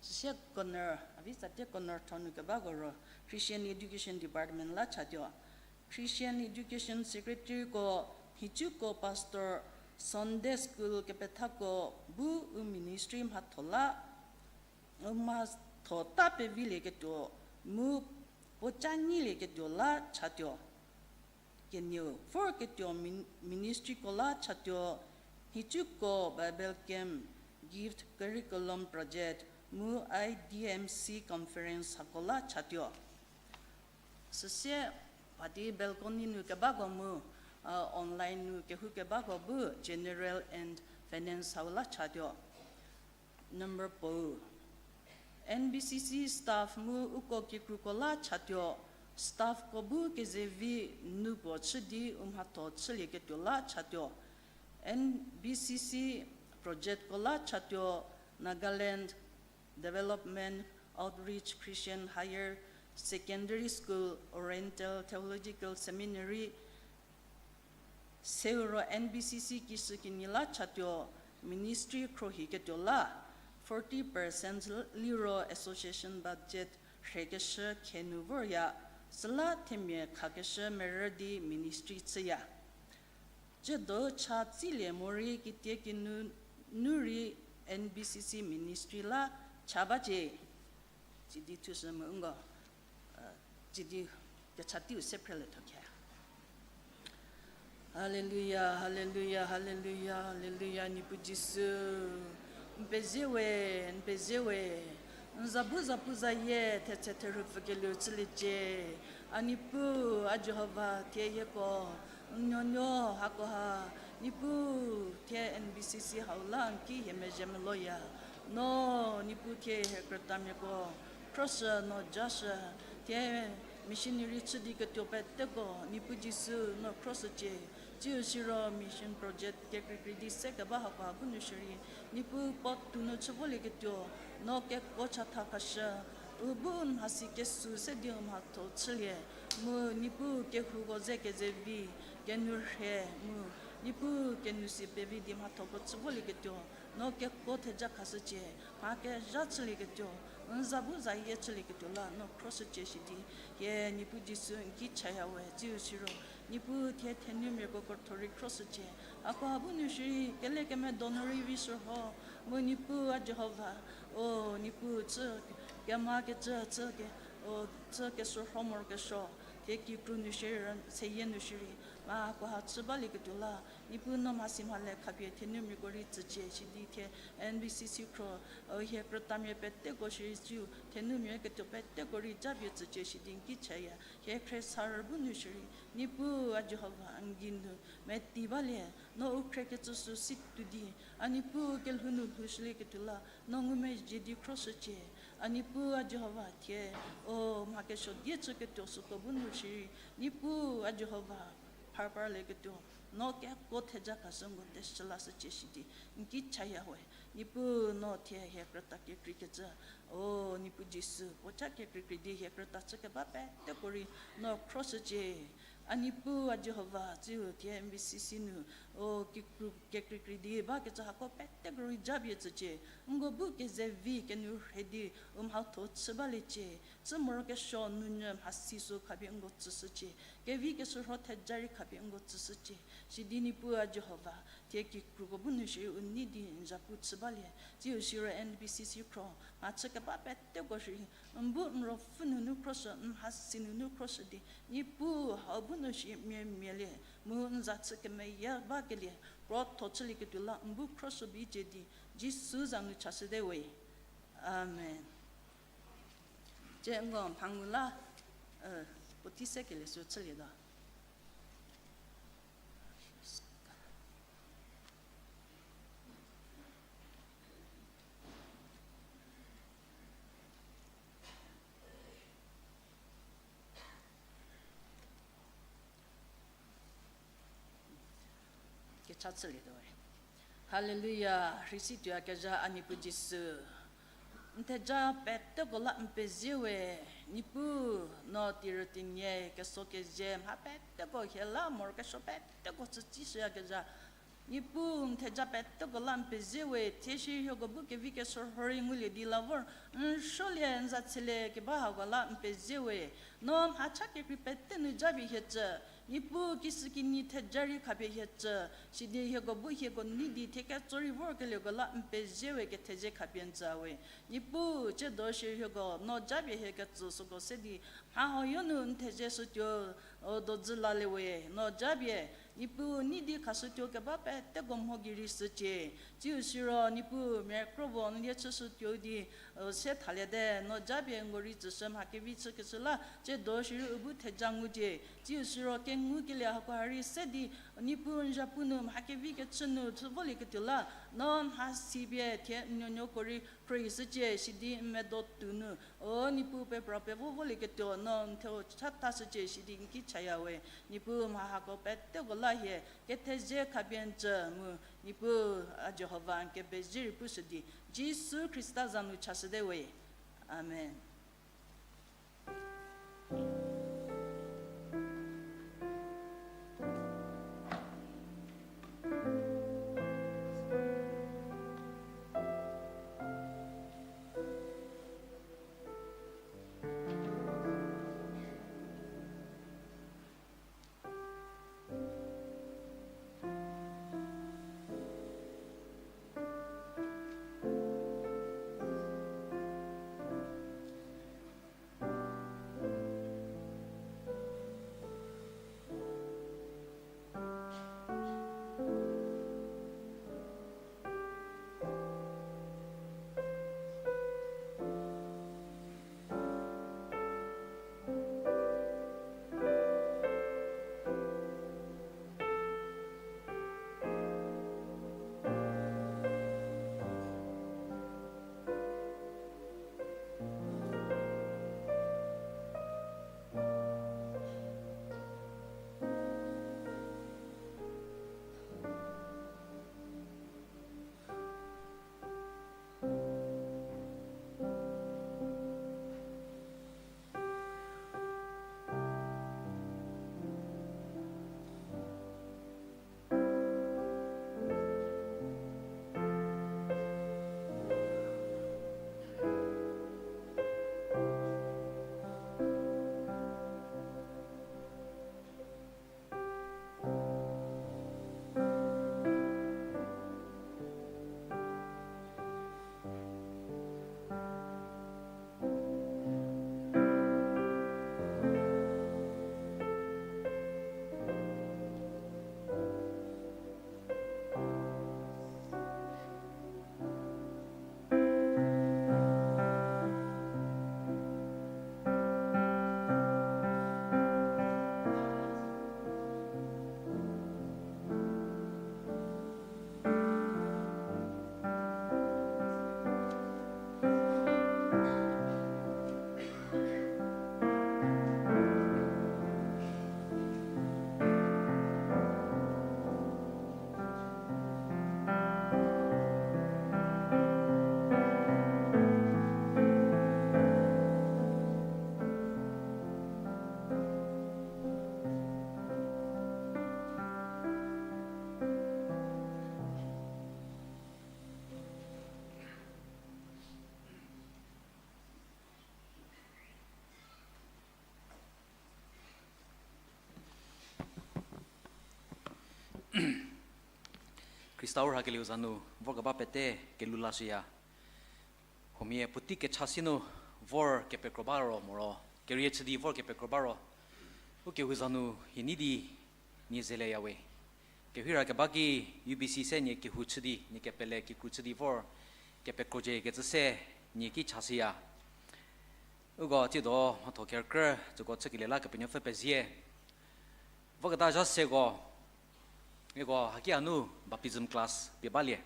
Süsie corner, a vi tsatie corner thor nu kebako ro, Christian Education Department la chatuo. Christian Education Secretaryko, nhicuko pastor, Sunday School kepethako bu u ministry mhatho la, u mhatho ta pevilieketuo mu puoca nyilieketuo la chatuo. Kenieu, vorketuo min-, ministryko la chatuo, nhicuko Bible Camp, Gift Curriculum Project mu I D M C Conference hako la chatuo. Süsie, padi balcony nu kebako mu, online nu kehou kebako bu General and Finance hau la chatuo. Number puo, N B C C staff mu uko kikruko la chatuo, staffko bu kezevi nu puo chü di u mhatho chülieketuo la chatuo. N B C projectko la chatuo, Nagaland Development Outreach Christian Higher Secondary School, Oriental Theological Seminary, seu ro N B C C kishükinyi la chatuo, ministry khruohiketuo la, forty percent liro association budget rhekeshü khe nu vorya, süla themia khakeshü merü di ministry chüya. Tsiedo cha tsilie morei kitiekinu nu rei N B C C ministry la cha bacie. Sidi thushü mu nko, sidi kecha teiu se phrelie thokhe. Haleluya, haleluya, haleluya, haleluya, Niepuu Jisu. N pezie we, n pezie we. N za bu zapuzayie thetse therhü pfükelieu chüliecie. A Niepuu, a Jihova, thie hieko n nuonuo hakoha, Niepuu, thie N B C C hau la n ki hie mezhie meloya. No, Niepuu, thie hie krütamiako khroshü, no jashü, thie missionary chü di ketuo peteko, Niepuu Jisu, no khroshücie. Tsiu siro mission project kekreikrei di se keba hakoha bu nu shierei, Niepuu, puo tou nu chü volieketuo, no kekuo chatha khashü, u bu n mhasi kesü se di u mhatho chülie, mu Niepuu, kehouko ze kezevi, kenou rhe, mu Niepuu, kenou si pevi di mhathoko chü volieketuo, no kekuo theja khashücie, mha kezha chülieketuo, n za bu zayie chülieketuo la no khroshücie shidi, hie Niepuu Jisu n ki chaya we. Tsiu siro, Niepuu, thie thenumiako krotho rei khroshücie. Hakoha bu nu shierei kelekemedo nu rei vi shürho, mu Niepuu a Jihova, o Niepuu, chü kemakecü, chü ke, o, chü keshürho morokesuo, thie kikru nu shierei, seyie nu shierei, mha hakoha chü balieketuo la, Niepuu, no mhasi mhale khapie thenumiako rei tsücie shidi thie N B C C khro, o hie krütamia peteko shierei tsiu thenumia ketuo peteko rei japie tsücie shidi n ki chaya. Hie khriesarü bu nu shierei, Niepuu a Jihova, n gei nu meti balie, no u khriekecü sü si tuo di, a Niepuu, kelhou nu lhoushülieketuo la no ngumezhie di khroshücie. A Niepuu a Jihova, thie, o, mha kesuo die chüketuo süko bu nu shierei, Niepuu a Jihova, pharparlieketuo, no kekuo theja khashü nko teshü lashücie shidi n ki chaya we. Niepuu, no thie hie krüta kekreikecü, o Niepuu Jisu, puo cha kekreikrei di hie krüta chü keba peteko rei no khroshücie. A Niepuu a Jihova, tsiu thie N B C C nu, o kikru kekreikrei di bakecü hako peteko rei japie tsücie. Nko bu kezevi kenou rhe di u mhatho chü baliecie. Chü morokesuo nounyü mhasi sü khapie nko tsüshücie. Kevi keshürho theja rei khapie nko tsüshücie. Sidi Niepuu a Jihova, thie kikruko bu nu shierei u nei di n zapu chü balie. Tsiu siro N B C C khro mha chü keba peteko shierei, n bu n ruopfü nunu khroshü, n mhasi nunu khroshü di, Niepuu hau bu nu shi mia mialie, mu n za chü kemeyie bakelie, krotho chülieketuo la n bu khroshü bicie di, Jisu za nu chashüte we. Amen. Tsie nko mhangu la, puotei se kelie sü chülietuo. Kecha chülietuo we. Haleluya, rhei si tuoyakezha a Niepuu Jisu. N theja peteko la n pezie we, Niepuu, no tirütinie keso kezhie mha peteko hie la morokesuo peteko chütsishüyakezha. Niepuu, n theja peteko la n pezie we, thie shi hieko bu kevi keshürho rei ngulie di la vor, n suolie n za chülie keba hako la n pezie we, no mhacha kekrei pete nu japie hie tsü, Niepuu, kisükinyi theja rei khapie hie tsü, sidi hieko bu hieko nei di thie ketso rei vorkelieko la n pezie we, kethezie khapie n tsü we. Niepuu, tsiedo shi hieko no japie hie ketsü süko se di, mha huoyo nu n thezie shütuo, o dojü lalie we, no japie, Niepuu, nei di khashütuo keba peteko mho gei rei shücie. Tsiu siro Niepuu, mia krobo n lie chüshütuo di, o se thaliete, no japie nko rei tsüshü mha kevi chükeshü la tsiedo shirei u bu theja ngucie. Tsiu siro kengukelie hako ha rei se di, Niepuu n zapu nu mha kevi kechü nu chü volieketuo la, no mhasi pie thie n nuonuoko rei khrohishücie, sidi n medo tou nu, o Niepuu, pepra pevo volieketuo no n theu chatashücie, sidi n ki chaya we. Niepuu, mha hako peteko la hie kethezie khapie n tsü mu, Niepuu a Jihova, n kepezie rei pushü di, Jisu Khrista za nu chashüte we. Amen. Khrista u rhakelieu za nu vorkeba pete kelhou lashüya. Huomia puotei kecha sie nu vor kepekro ba ro moro, kerie chü di vor kepekro ba ro, u kehou za nu hie nei di nie zeleya we. Kehira keba ki U B C se nie kehou chü di, nie kepele kikru chü di vor kepekrocie kecü se nie ki chashüya. Uko tsiedo mhatho kerükrü tsüko chükelie la Kepenuopfü pezie. Voketa zha seko, iko haki hanu baptism class pie balie.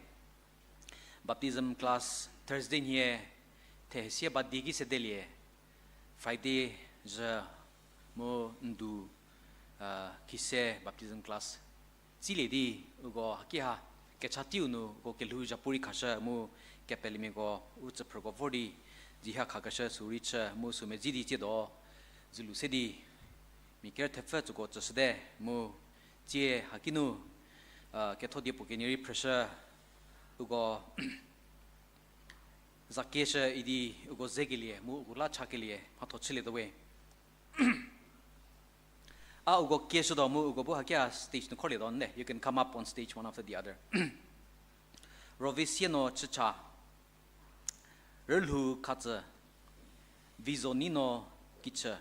Baptism class Thursday nhie thehesie ba die ki sedelie. Friday zhü mu ndu, khise baptism class tsilie di, uko haki ha kecha teiu nu uko kelhou zhapu rei khashü mu kepelemiako u tsüphrüko vor di dzihia khakeshü sü rei chü mu sü medzi di tsiedo zülu se di mia ker thepfü tsüko tsüshüte mu tsie haki nu ketho die puo kenie rei phrüshü, uko za kieshü idi uko zekelie mu uko la chakelie mhatho chülietuo we. A uko kieshütuo mu uko bu hakia stage nu khorlietuo nde. You can come up on stage one after the other. Rovisie no chücha, rülhou khatsü, Vizonei no kichü,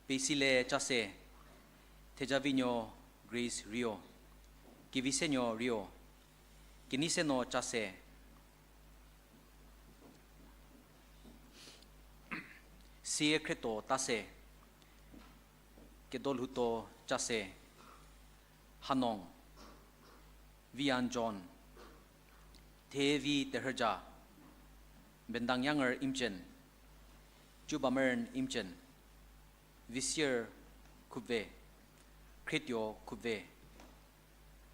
Pesile Chase, Thejavinuo Grace Rio, Kevisenuo Rio, Keneiseno Chase, Siekhretuo Tase, Kedolhoutuo Chase, Hanong, Vian John, Thevi Terhüja, Bendangyanger Imchen, Chubameren Imchen, Visier Khupve, Khretuo Khupve,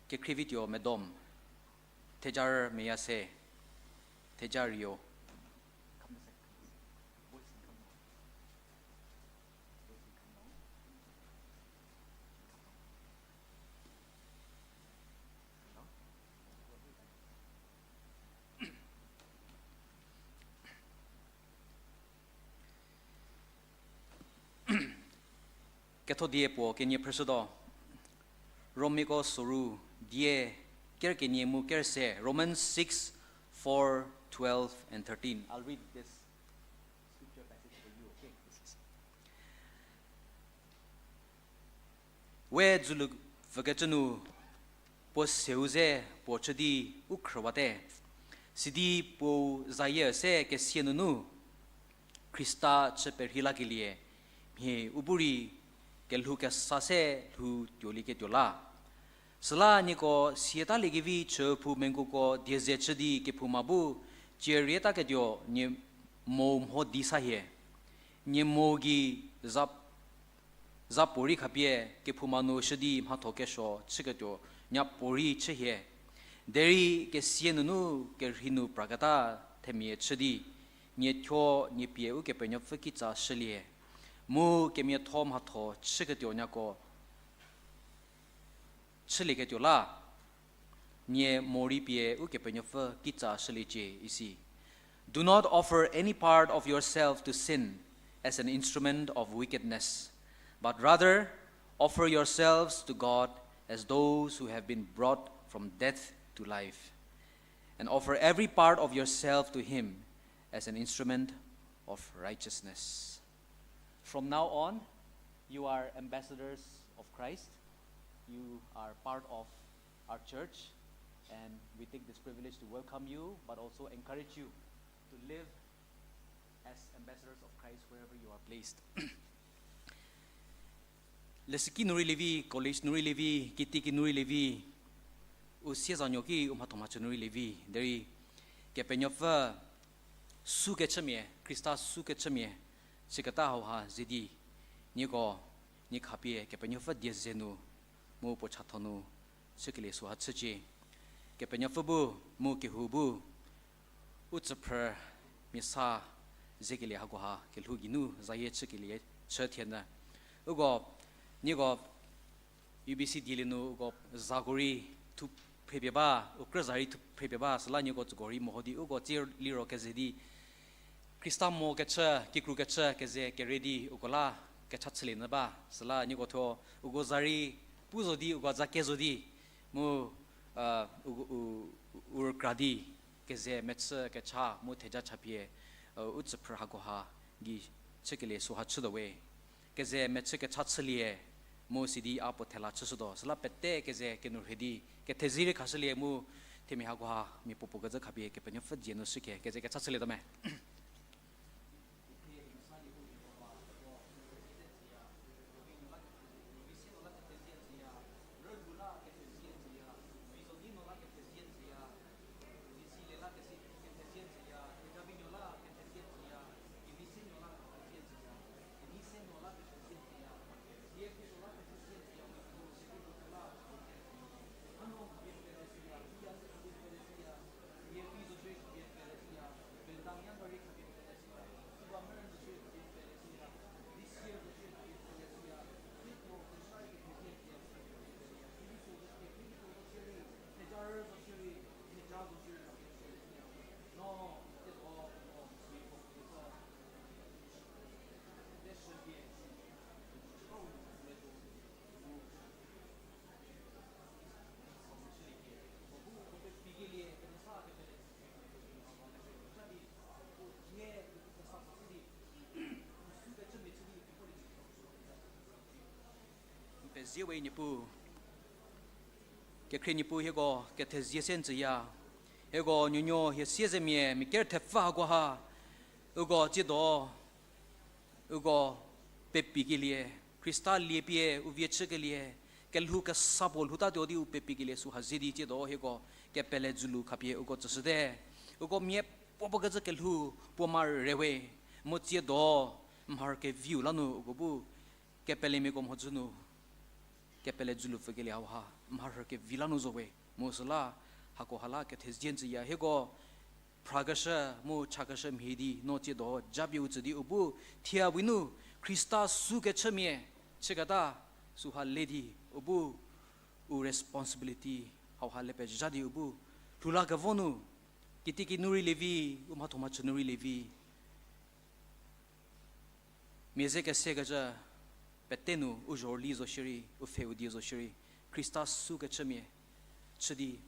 Kekhrivituo Medom, Thejar Meyase, Theja Rio. Ketho die puo kenie phrüshütuo. Romiako soru die ker kenie mu ker se, Romans six, four, twelve, and thirteen. I'll read this scripture passage for you, okay? We dzülu pfükecü nu puo seu ze puo chü di u khrüwate. Sidi puou zayie se kesia nunu Khrista chü perhei lakelie mhie u bu rei kelhou kesa se lhou tuolieketuo la. Süla nieko siatalie kevi chüphou menguko die ze chü di kephouma bu cierietaketuo nie mo mho di sa hie. Nie mo gei za za puorei khapie kephouma nu shü di mhatho kesuo chüketuo nya puorei chü hie. Derei kesia nunu kerhei nu praketa themia chü di, nie thuo nie pie Ukepenuopfü kitsa shülie. Mu kemiatho mhatho chüketuo nyako chülieketuo la, nie morei pie Ukepenuopfü kitsa shüliecie isi. Do not offer any part of yourself to sin as an instrument of wickedness, but rather offer yourselves to God as those who have been brought from death to life, and offer every part of yourself to Him as an instrument of righteousness. From now on, you are ambassadors of Christ. You are part of our church, and we take this privilege to welcome you, but also encourage you to live as ambassadors of Christ wherever you are placed. Lesiki nu rei lievi, college nu rei lievi, kitiki nu rei lievi, u siezanuo ki u mhatho mhachü nu rei lievi, derei Kepenuopfü sükechümia, Khrista sükechümia, siketa hauha ze di, nieko, nie khapie Kepenuopfü die ze nu, mu puo chatho nu, chükelie süha chücie. Kepenuopfü bu, mu kehou bu, u tsüphrü mia sa zekelie hakoha kelhou geinu zayie chükelie chü thienyü. Uko, nieko, U B C dielie nu uko zako rei thu phrepie ba, u krü za rei thu phrepie ba, süla nieko tsüko rei meho di uko tsie liro keze di, Khrista mo kechü, kikru kechü keze kere di uko la kecha chülie nyü ba, süla nieko thuo uko za rei pu zo di, uko za ke zo di, mu u, u, u rükra di, keze mechü kecha mu theja chapie, u tsüphrü hakoha gei chükelie süha chütuo we. Keze mechü kecha chülie, mu sidi a puo thela chüshütuo. Süla pete keze kenu rhie di, kethezie rei khashülie mu, themia hakoha mia puopuo kecü khapie Kepenuopfü dzie nu shüke, keze kecha chülietuo me. N pezie we Niepuu. Kekhrie Niepuu, hieko kethezie se n tsüya. Hieko nuonuo hie siezemia, mia ker thepfü hakoha, uko tsiedo, uko pepikelie, Khrista lie pie u vie chükelie, kelhou kesa puo lhoutatuo di u pepikelie süha zie di tsiedo hieko kepele dzülu khapie uko tsüshüte. Uko mia puopuo kecü kelhou puo ma re we, mu tsiedo mharhü keviu la nu uko bu kepelemiako mhodzü nu kepele dzülu pfükelie hauha mharhü kevi la nu zo we, mu süla hakoha la kethezie n tsüya. Hieko phrakeshü mu chakeshü mhie di no tsiedo japie u tsü di u bu thie we nu Khrista sü kechümia chüketa süha le di u bu u responsibility hauha le pezha di u bu lhou la kevo nu, kitiekinu rei lievi, u mhatho mhachü nu rei lievi, mia ze kesekecü pete nu u zhorüli zo shierei, u pfhe u die zo shierei, Khrista sü kechümia chü di,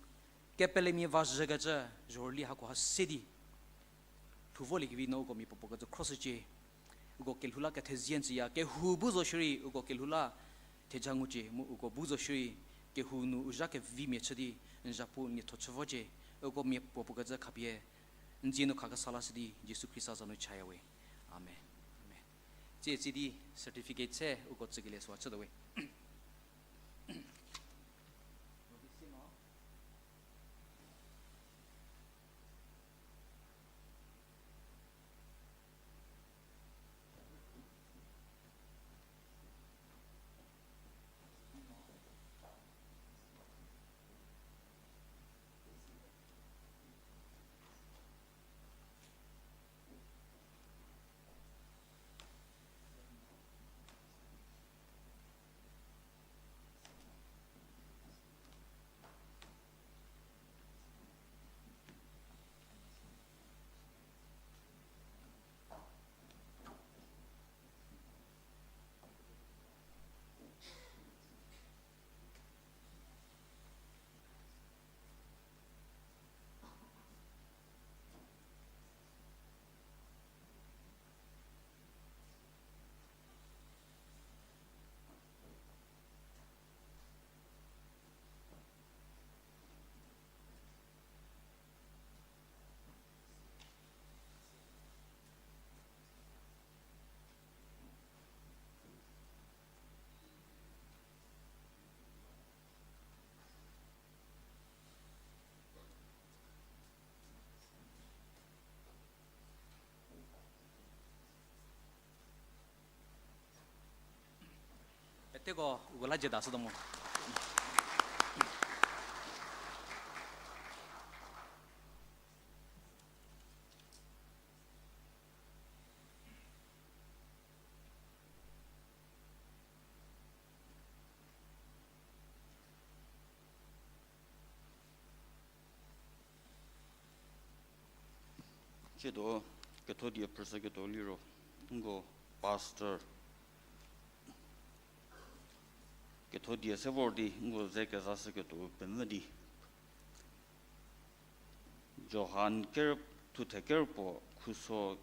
kepelemia va zhükecü zhorüli hakoha se di lhou voliekevi no uko mia puopuo kecü khroshücie. Uko kelhou la kethezie n tsüya, kehou bu zo shierei uko kelhou la theja ngucie, mu uko bu zo shierei kehou nu u zha kevimia chü di n zapu n lietho chü vocie. Uko mia puopuo kecü khapie n dzie nu khakesa lashü di Jisu Khrista za nu chaya we. Amen. Amen. Tsie tsie di certificate se uko tsükelie süha chütuo we. Peteko uko la jeda shütuo mo. Tsiedo ketho die phrüshüketuo liro, nko pastor ketho die se vor di nko ze kezashüketuo pemvü di Johan ker, thuthe ker puo, khuso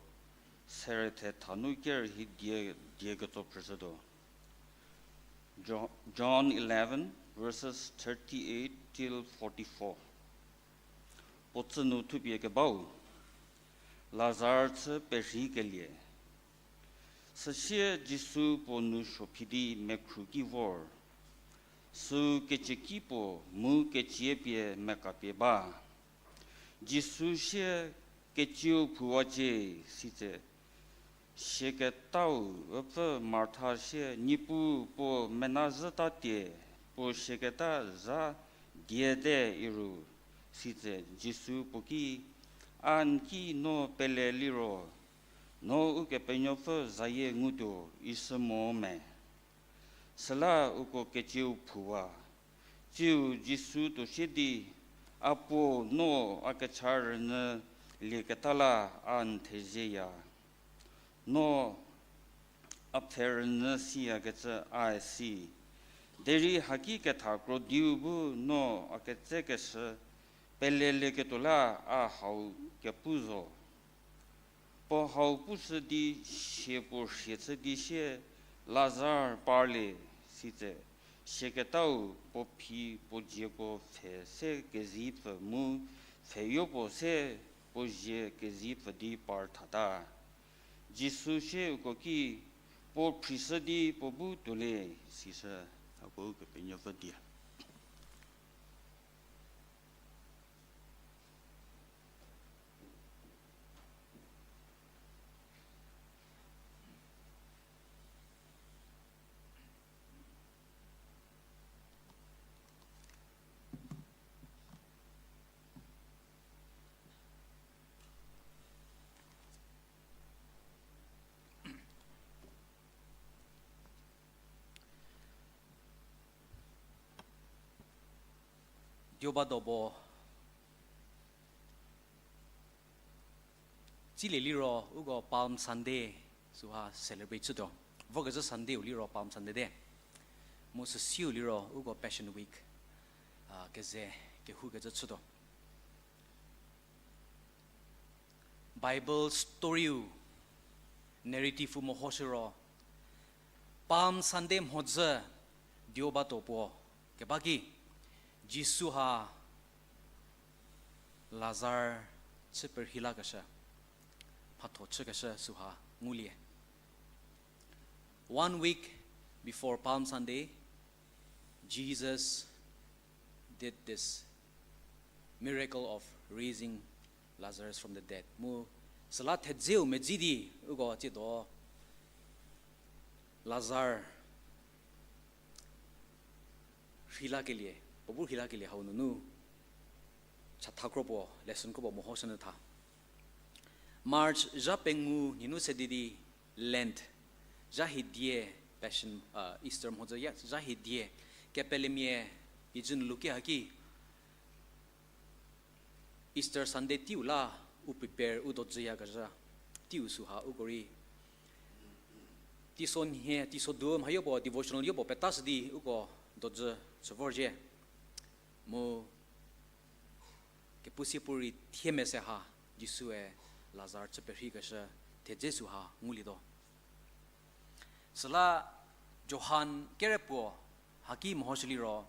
sere thetha nu ker hi die, die ketso phrüshütuo. Jo-, John eleven, verses thirty-eight till forty-four. Puo tsü nu thupie kebau, Lazar chü perhikelie. Süsie Jisu puo nou suo phi di mekhru ki vor. Süu kecieki puo mu kecie pie mekapie ba. Jisu sie, kecieu phuwacie, sitse. Sieketau üpfü Martha sie, Niepuu, puo mena zhütatie, puo sieketa zha diete iru, sitse. Jisu puo ki, A n ki no pele liro, no Ukepenuopfü zayie ngutuo, isü mo me. Süla uko kecieu phuwa. Tsiu Jisu tuo sie di, A puo, no a kecha rünyü lieketa la a n thezieya. No a pfhe rünyü siyakecü a si. Derei haki ketha krodiu bu no a ketsekeshü pelelieketuo la a hau kepu zo. Puo hau pushü di sie puo rhie chü di sie, Lazar, parlie, sitse. Sieketau puo phi puo dzieko pfhe se kezipfü mu pfheyopuo se puo zie kezipfü di par thata. Jisu sie uko ki, Puo phrishü di puo bu tuolie, sishü. Hako Ukepenuopfü die. Dioba dobo tsilie liro uko Palm Sunday süha celebrate chütuo. Vokezhü Sunday-u liro Palm Sunday te. Mu süsiu liro uko Passion Week, a, keze kehoukecü chütuo. Bible story-u, narrative-u mehoshü ro, Palm Sunday mhodzü dioba do puo keba ki, Jisu ha Lazar chü perhei lakeshü, mhatho chükeshü süha ngulie. One week before Palm Sunday, Jesus did this miracle of raising Lazarus from the dead. Mu süla thedzeu medzi di uko tsiedo Lazar rheilakelie, puo bu rheilakelie hau nunu chatha kropuo, lesson kropuo mehoshünyü tha. March zha pengou ninu se di di Lent, zha hiedie, Passion, uh, Easter mhodzü ya, zha hiedie, kepelemia icü nu luki haki, Easter Sunday teiu la u prepare u dojüyakezha, teiu süha uko rei teiso nhie, teiso du mha yopuo devotional yopuo petashü di uko dojü chü vorzhie. Mu kepu sie puorei thie mese ha Jisue Lazar chü perheikeshü thedze süha ngulietuo. Süla Johan kere puo haki mehoshü liro,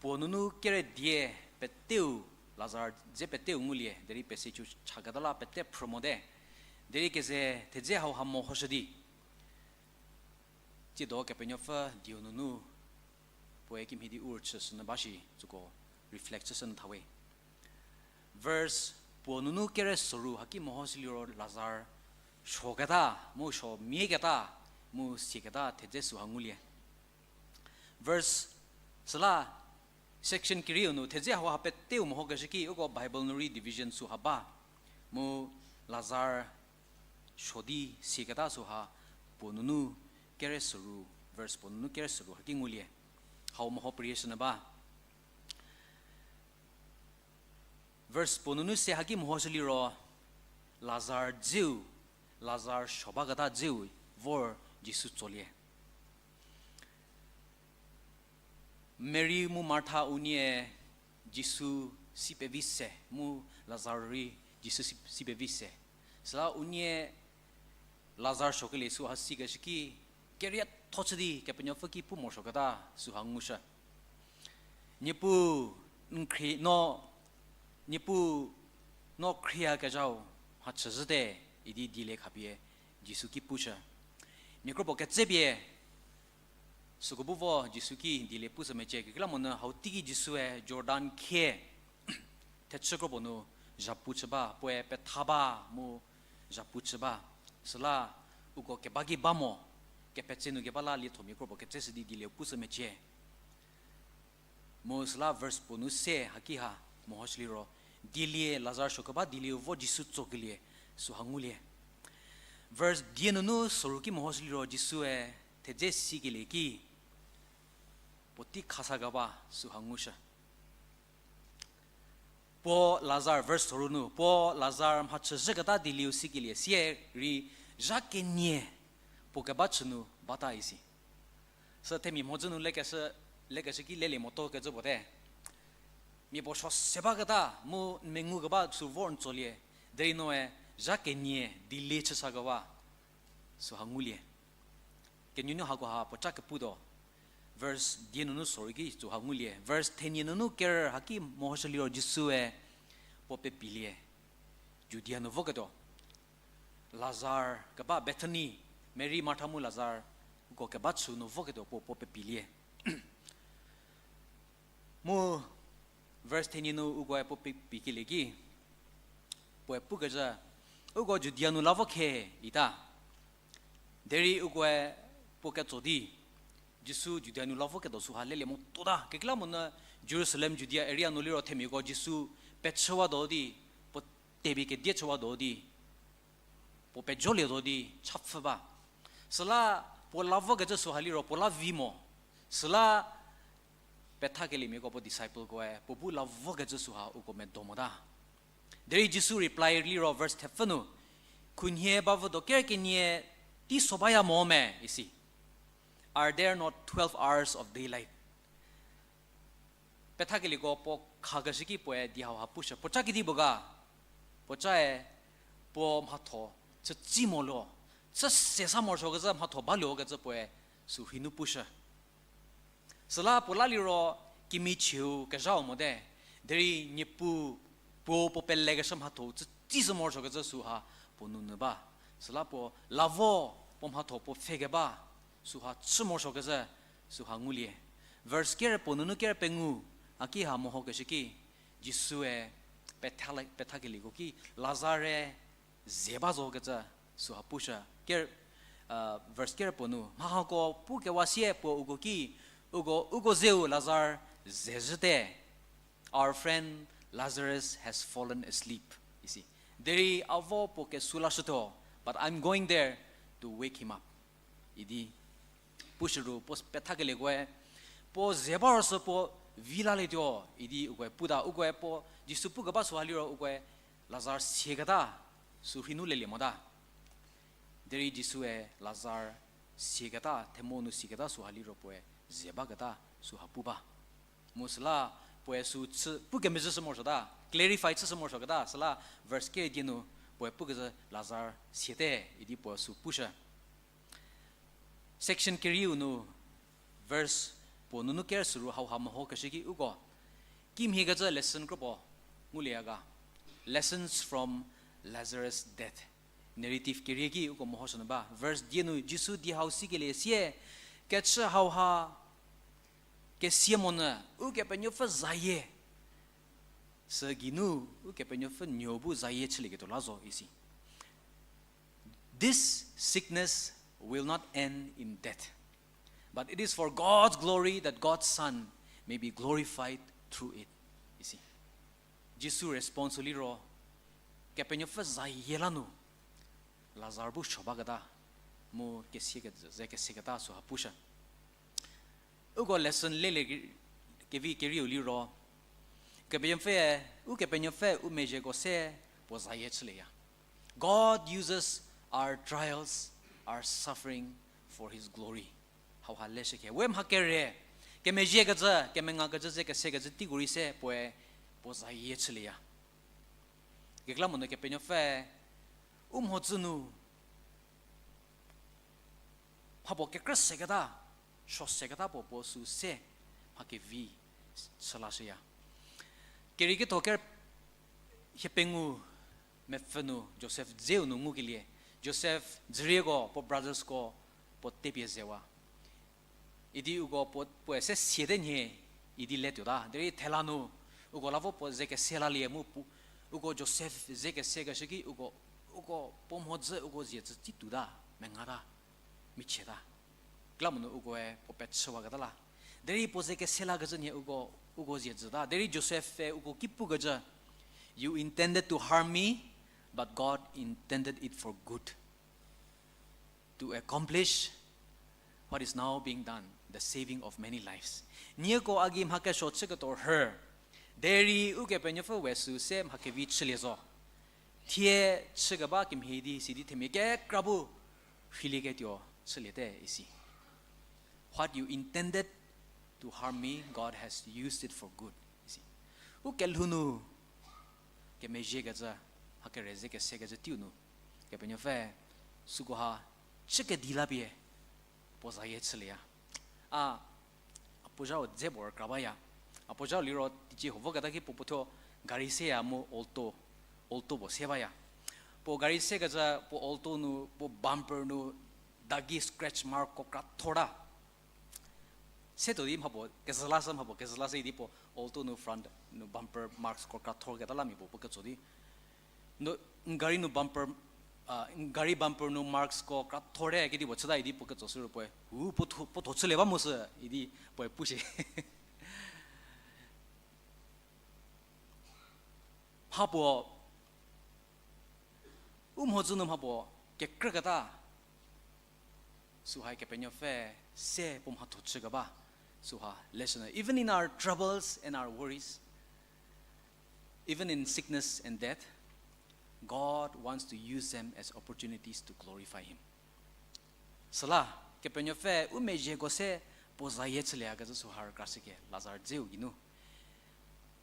puo nunu kere die peteu, Lazar dze peteu ngulie, derei pese chu chaketa la pete phrü mote, derei keze thedze hauha mehoshü di tsiedo Kepenuopfü dieu nunu puoe kimhie di u rüchüshünyü ba shi, süko reflect chüshünyü thawe. Verse puo nunu kere soru haki mehoshü liro Lazar suoketa, mu suo mieketa, mu sieketa thedze süha ngulie. Verse süla section kerieu nu thedze hauha peteu mehokeshü ki uko Bible nu rei division süha ba, mu Lazar suo di sieketa süha puo nunu kere soru, verse puo nunu kere soru haki ngulie. Hau meho perieshünyü ba. Verse puo nunu se haki mehoshü liro, Lazar dzeu, Lazar suo baketa dzeu vor Jisu tsolie. Mary mu Martha unie Jisu si pevi se, mu Lazar rei Jisu si, si pevi se. Süla unie Lazar suokelie süha sikeshü ki, kerietho chü di Kepenuopfü ki pu morosuoketa süha ngushü. Niepuu, n khrie no, Niepuu, no khrieyakezhau mhachüzhüte, idi dielie khapie Jisu ki pushü. Mia kropuo ketsepie süko bu vo Jisu ki dielie pushü mecie, kekreilamonyü hau teiki Jisue Jordan khie thechü kropuo nu zhapu chü ba, puoe petha ba mu zhapu chü ba. Süla uko keba ki ba mo, kepetse nu keba la liethomia kropuo ketseshü di dielie pushü mecie. Mu süla verse puo nu se haki ha mehoshüliro, dielie, Lazar suokeba dielieu vo Jisu tsokelie süha ngulie. Verse die nunu soru ki mehoshüliro Jisue thedze sikelie ki puotei khasakeba süha ngushü. Puo Lazar, verse soru nu, puo Lazar mhachüzhüketa dielieu sikelie sie rei zha kenie puo keba chü nu bata isi. Sü themia mhodzü nu lekeshü, lekeshü ki lelie motuo kecü puo te. Mia puo suo se baketa mu n mengukeba sü vor n tsolie, derei noe zha kenie dielieu chüsakewa süha ngulie. Kenunu hakoha puo ca keputuo. Verse die nunu soru ki süha ngulie. Verse thenie nunu ker haki mehoshüliro Jisue puo pepilie, Judia nu voketuo. Lazar keba Bethany, Mary, Martha mu Lazar, uko keba chü nu voketuo puo, puo pepilie. Mu verse thenie nu ukoe puo pe, pikelie ki, puoe pukecü, uko Judia nu la vo khe ita. Derei ukoe puo ketso di, Jisu Judia nu la voketuo süha lelie motuota. Kekreilamonyü Jerusalem, Judia area nu liro themiako Jisu pechüwatuo di, puo tepie kedie chüwatuo di, puo pejolietuo di chapfü ba. Süla puo la vokecü süha liro puo la vi mo. Süla pethakeliemiako puo disciplekoe puo bu la vokecü süha uko medo mota. Derei Jisu reply liro verse thepfü nu, khunhie bavüdo ker kenie tei so baya mo me isi. Are there not twelve hours of daylight? Pethakelieko puo khakeshü ki puoe di hauha pushü. Puo ca kedipuo ga? Puo cae puo mhatho chütsi mo lo, chü se sa morosuokecü mhatho baluokecü puoe sü rhei nu pushü. Süla puo la liro kimichieu kezhau mote, derei Niepuu puo puo pelekeshü mhatho chütsi sü morosuokecü süha puo nunu ba. Süla puo la vo, puo mhatho puo pfhekeba süha chü morosuokecü süha ngulie. Verse ker puo nunu ker pengou, a ki ha mehokeshü ki, Jisue petha, pethakelieko ki Lazare ze ba zokecü süha pushü. Ker, verse ker puo nu, mha hako pukewa sie puo uko ki, uko, uko zeu Lazar ze zhüte. Our friend Lazarus has fallen asleep, isi. Derei a vo puo kesu lashütuo, but I'm going there to wake him up, idi pushü ru puo pethakelieko-e, puo ze ba ro sü puo vi lalietuo idi ukoe puta. Ukoe puo Jisu pukeba süha liro ukoe Lazar siaketa sü rhei nu lelie mota. Derei Jisue Lazar siaketa, themo nu siaketa süha liro puoe ze baketa süha pu ba. Mu süla puoe sü chü pukemezhü shü morosuota, clarify chü shü morosuoketa, süla verse ker die nu puoe pukecü Lazar siate idi puo sü pushü. Section kerieu nu verse puo nunu ker süru hauha mehokeshü ki uko kimhiekecü lesson kropuo ngulieya ga. Lessons from Lazarus' death. Narrative kerie ki uko mehoshünyü ba. Verse die nu Jisu di hau sikelie sie, kechü hauha kesia monyü Ukepenuopfü zayie, sü geinu Ukepenuopfü nuo bu zayie chülieketuo la zo isi. This sickness will not end in death, but it is for God's glory that God's Son may be glorified through it, isi. Jisu response liro, Kepenuopfü zayie la nu Lazar bu suo baketa, mu kesie ke-, ze kesieketa süha pushü. Uko lesson lelie ke-, kevi kerieu liro, Kepenuopfü, Ukepenuopfü u mezhieko se puo zayie chülieya. God uses our trials, our suffering for his glory. Hauha leshükhe we mha kere, kemezhiekecü, kemengakecü ze kesiekecü teiko rei se puoe puo zayie chülieya. Kekreilamonyü Kepenuopfü u mhodzü nu mhapuo kekrü seketa, suo seketa puo puo sü se mha kevi chü lashüya. Kerietho ker hiepengou mepfü nu Josef dzeu nu ngukelie, Josef dzürieko puo brothersko puo tepie zewa. Idi uko puo, puoe se siate nhie idi le tuota. Derei thela nu uko la vo puo ze kese lalie mu pu, uko Josef ze kesekeshü ki uko, uko puo mhodzü uko zie tsü tsi tuota, mengata, michieta. Kekreilamonyü ukoe puo pechüwaketa la. Derei puo ze kese lakecü nhie uko, uko zie tsüta. Derei Josef-e uko ki pukecü, You intended to harm me, but God intended it for good, to accomplish what is now being done, the saving of many lives. Nieko a gei mha kesuo chüketuo rhü, derei Ukepenuopfü we sü se mha kevi chülie zo. Thie chükeba kemhie di sidi themia kekra bu rheilieketuo chüliete isi. What you intended to harm me, God has used it for good, isi. U kelhou nu kemezhiekecü, mha kere ze kesekecü teiu nu, Kepenuopfü süko ha chü kedi la pie puo zayie chülieya. A, a puo zhau dze puo rükra baya. A puo zhau liro teicie huo voketa ki puo puo thuo gari seya mu Alto, Alto puo se baya. Puo gari sekecü puo Alto nu, puo bumper nu dagi scratch mark ko kra thorta. Se tuo di mhapuo kezhü lashü, mhapuo kezhü lashü idi puo Alto nu front nu bumper marks ko kra thorketa la mia puo puo ketso di. No, n gari nu bumper, a, n gari bumper nu marks ko kra thorte kedipuo chüta idi puo ketso shü ro puoe, u, puo tho, puo tho chülie ba mo sü idi puoe pu shie. Mhapuo, u mhodzü nu mhapuo kekrüketa, süha Kepenuopfü se puo mhatho chükeba, süha lesson. Even in our troubles and our worries, even in sickness and death, God wants to use them as opportunities to glorify Him. Süla, Kepenuopfü u mezhieko se puo zayie chülieyakecü süha rükrashüke Lazar dzeu geinu.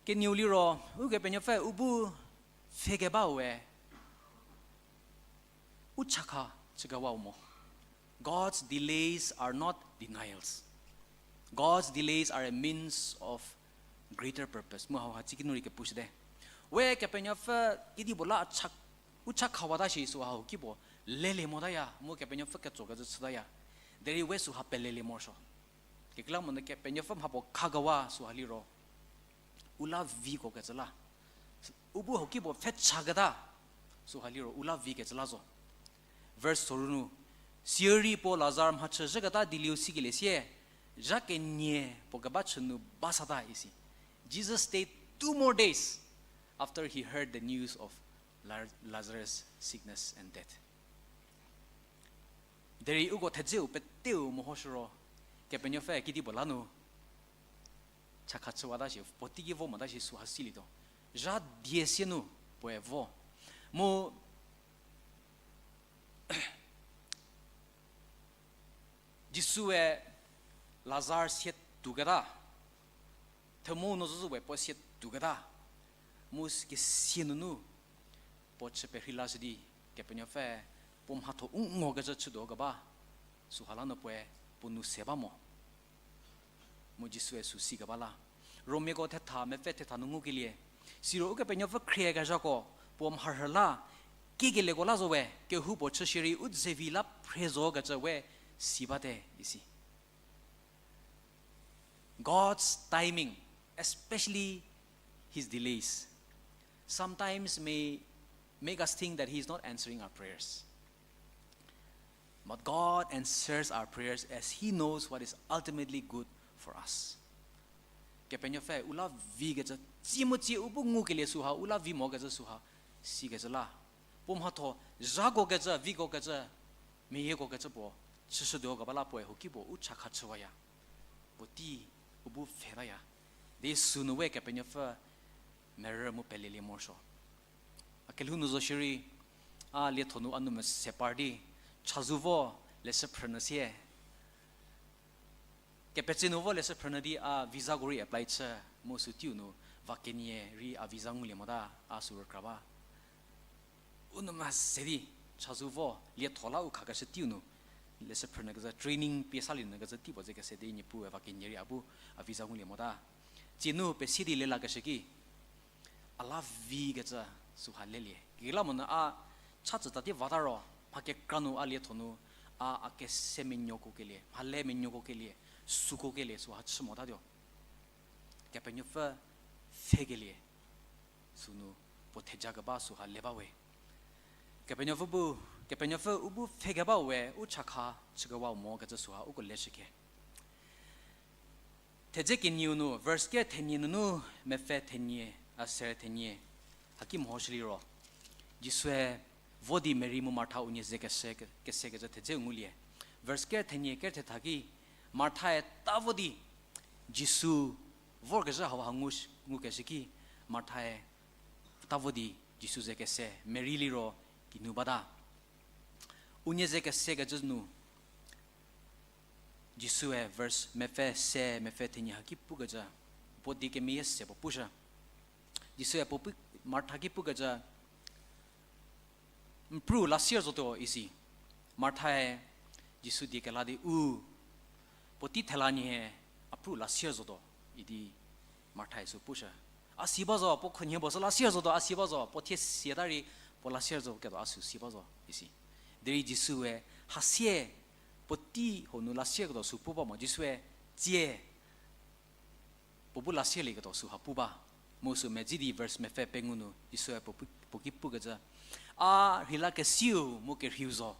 Kenieu liro, Ukepenuopfü u bu pfhekeba we, u chakha chükewau mo. God's delays are not denials. God's delays are a means of greater purpose. Mu hauha tsikinu rei kepushüte. We Kepenuopfü kedipuo la cha, u chakhawata shi süha hau kipuo lelie motaya, mu Kepenuopfü ketsokecü chütaya. Derei we süha pelelie morosuo. Kekreilamonyü Kepenuopfü mhapuo khakewa süha liro u la vikokecü la. U bu hau kipuo pfhechaketa süha liro u la vikecü la zo. Verse soru nu, sirei puo Lazar mhachü zhüketa dielieu sikelie sie, zha kenie puo keba chü nu ba sata isi. Jesus stayed two more days after he heard the news of Lazarus' sickness and death. Derei uko thedzeu peteu mehoshü ro, Kepenuopfü kedipuo la nu chakha chüwata shi, puotei ki vo mota shi süha silietuo. Zha die sie nu puoe vo. Mu Jisue Lazar sie tuoketa, themou nu zozü we puo sie tuoketa, mu kesie nunu puo chü perhei lashü di, Kepenuopfü puo mhatho u ngokecü chütuo keba, süha la nu puoe puo nu se ba mo. Mu Jisue sü sikeba la. Romiako thetha, mepfü thetha nu ngukelie, siro Ukepenuopfü khriekezhako puo mharhü la, kikelieko la zo we, kehoupuo chü shierei u zevi la phre zokecü we si bate isi. God's timing, especially His delays, sometimes may make us think that He is not answering our prayers. But God answers our prayers as He knows what is ultimately good for us. Kepenuopfü u la vikecü, tsie mu tsie u bu ngukelie süha, u la vi mokecü süha, sikecü la. Puo mhatho, zhakokecü, vikokecü, meyiekokecü puo chüshütuo keba la puoe huoki puo u chakha chüwaya. Puotei u bu pfhetaya. Di sünu we Kepenuopfü merü mu pelelie morosuo. A kelhou nu zo shierei, a lietho nu a nou mese par di, chazou vo leshü phrünyü sie. Kepetse nu vo leshü phrünyü di a visa ko rei apply chü, mu sü teiu nu va kenie rei a visa ngulie mota, a sü rükra ba. U nou mese di, chazou vo, lietho la u khakeshü teiu nu, leshü phrünyü kecü, training pie salie nyü kecü tei puo ze kese di Niepuue va kenie rei a bu, a visa ngulie mota. Tsie nu pesie di lelakeshü ki, a la vi kecü süha lelie. Kekreilamonyü a cha tsüta di vata ro, mha kekra nu a lietho nu, a, a kese menuoko kelie, mhale menuoko kelie, süko kelie süha chü motatuo. Kepenuopfü pfhekelie sünu puo theja keba süha le bawe. Kepenuopfü bu, Kepenuopfü u bu pfhekeba we, u chakha chükewa mo kecü süha uko leshükhie. Thedze kenieu nu, verse ker thenie nunu mepfü thenie, a ser thenie, haki mehoshü liro, Jisue vo di Mari mu Martha unie ze kese, kese kecü thedze ngulie. Verse ker thenie ker thetha ki, Marthae ta vo di, Jisu vorkezhü hauha ngu, ngukeshü ki, Marthae ta vo di Jisu ze kese, Mari liro kinu bata. Unie ze kese kecü nu, Jisue verse mepfü se, mepfü thenie haki pukecü, puo die kemeyie se puo pushü. Jisue puo pu, Martha ki pukecü, n pru lasier zotuo isi. Marthae Jisu die kela di u, puotei thela nie, a pru lasier zotuo, idi Marthae sü pushü. A si ba zo, puo khunhie puo sü lasier zotuo, a si ba zo, puo thie siata rei, puo lasier zo ketuo a sü si ba zo isi. Derei Jisue hasie, puotei hau nu lasier ketuo sü pu ba mo, Jisue tsie puo bu lasierlieketuo süha pu ba. Mu sü medzi di verse mepfü pengou nu Jisue puo pu, puo ki pukecü, a rheilakesiu mu kerheiu zo.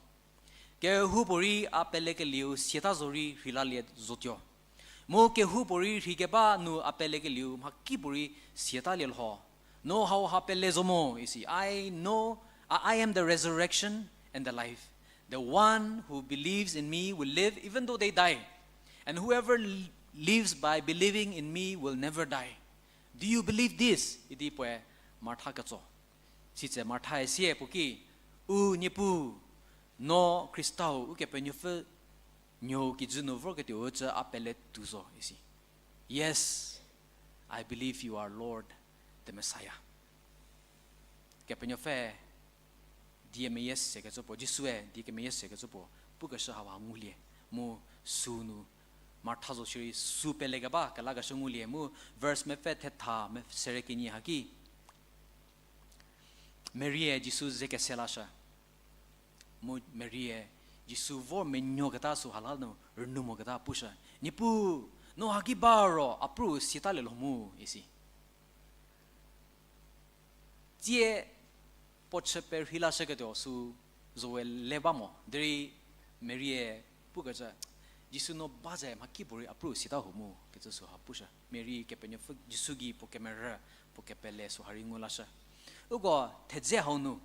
Kehoupuorei a pelekelieu siata zorei rheilalie zotuo. Mu kehoupuorei rhei keba nu a pelekelieu mhakipuo rei siatalie lho. No hauha pele zo mo isi. I know, I, I am the resurrection and the life. The one who believes in me will live even though they die. And whoever l-, lives by believing in me will never die. Do you believe this? Idi puoe Martha ketso. Sitse Marthae sie puo ki, u Niepuu, no Khristau Ukepenuopfü Nuou kijü nu vorketuou cü a pele tuo zo isi. Yes, I believe you are Lord, the Messiah. Kepenuopfü die meyie sekecü puo, Jisue die kemeyie sekecü puo pukeshü hauha ngulie, mu sünu Martha zo shierei sü pelekeba kelakeshü ngulie, mu verse mepfü thetha me-, sere kenie haki, Marie Jisu ze kese lashü. Mu Marie Jisu vor menuoketa süha la nu rünou moketa pushü, Niepuu, no haki ba ro a pru siatalie lho mu, isi. Tsie puo chü perhei lashüketuo sü zowe le ba mo, derei Marie pukecü, Jisu no ba ze mhakipuorei a pru siata ho mu kecü süha pushü. Marie Kepenuopfü Jisu gei puo kemerü, puo kepele süha rei ngu lashü. Uko thedze hau nu,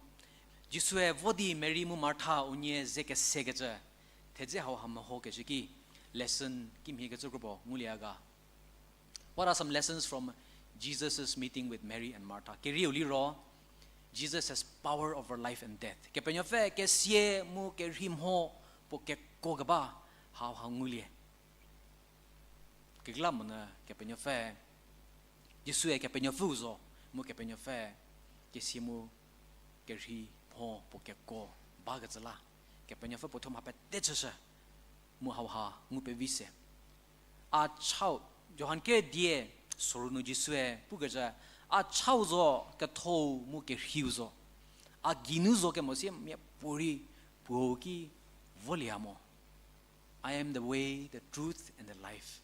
Jisue vo di Mari mu Martha unie ze kesekecü, thedze hauha mehokecü ki, lesson kimhiekecü kropuo ngulie ga. What are some lessons from Jesus' meeting with Mary and Martha? Kerieu liro, Jesus has power over life and death. Kepenuopfü kesia mu kerhei mho puo kekuo keba hauha ngulie. Kekreilamonyü Kepenuopfü, Jisue Kepenuopfüu zo, mu Kepenuopfü kesia mu kerhei mho puo kekuo bakecü la, Kepenuopfü puo thuo mha pete chüshü, mu hauha ngu pevi se. A chau, Johan kedieu soru nu Jisue pukecü, a chau zo, kethou mu kerheiu zo. A geinu zo kemo sie miapuorei puou ki volie mo. I am the way, the truth, and the life.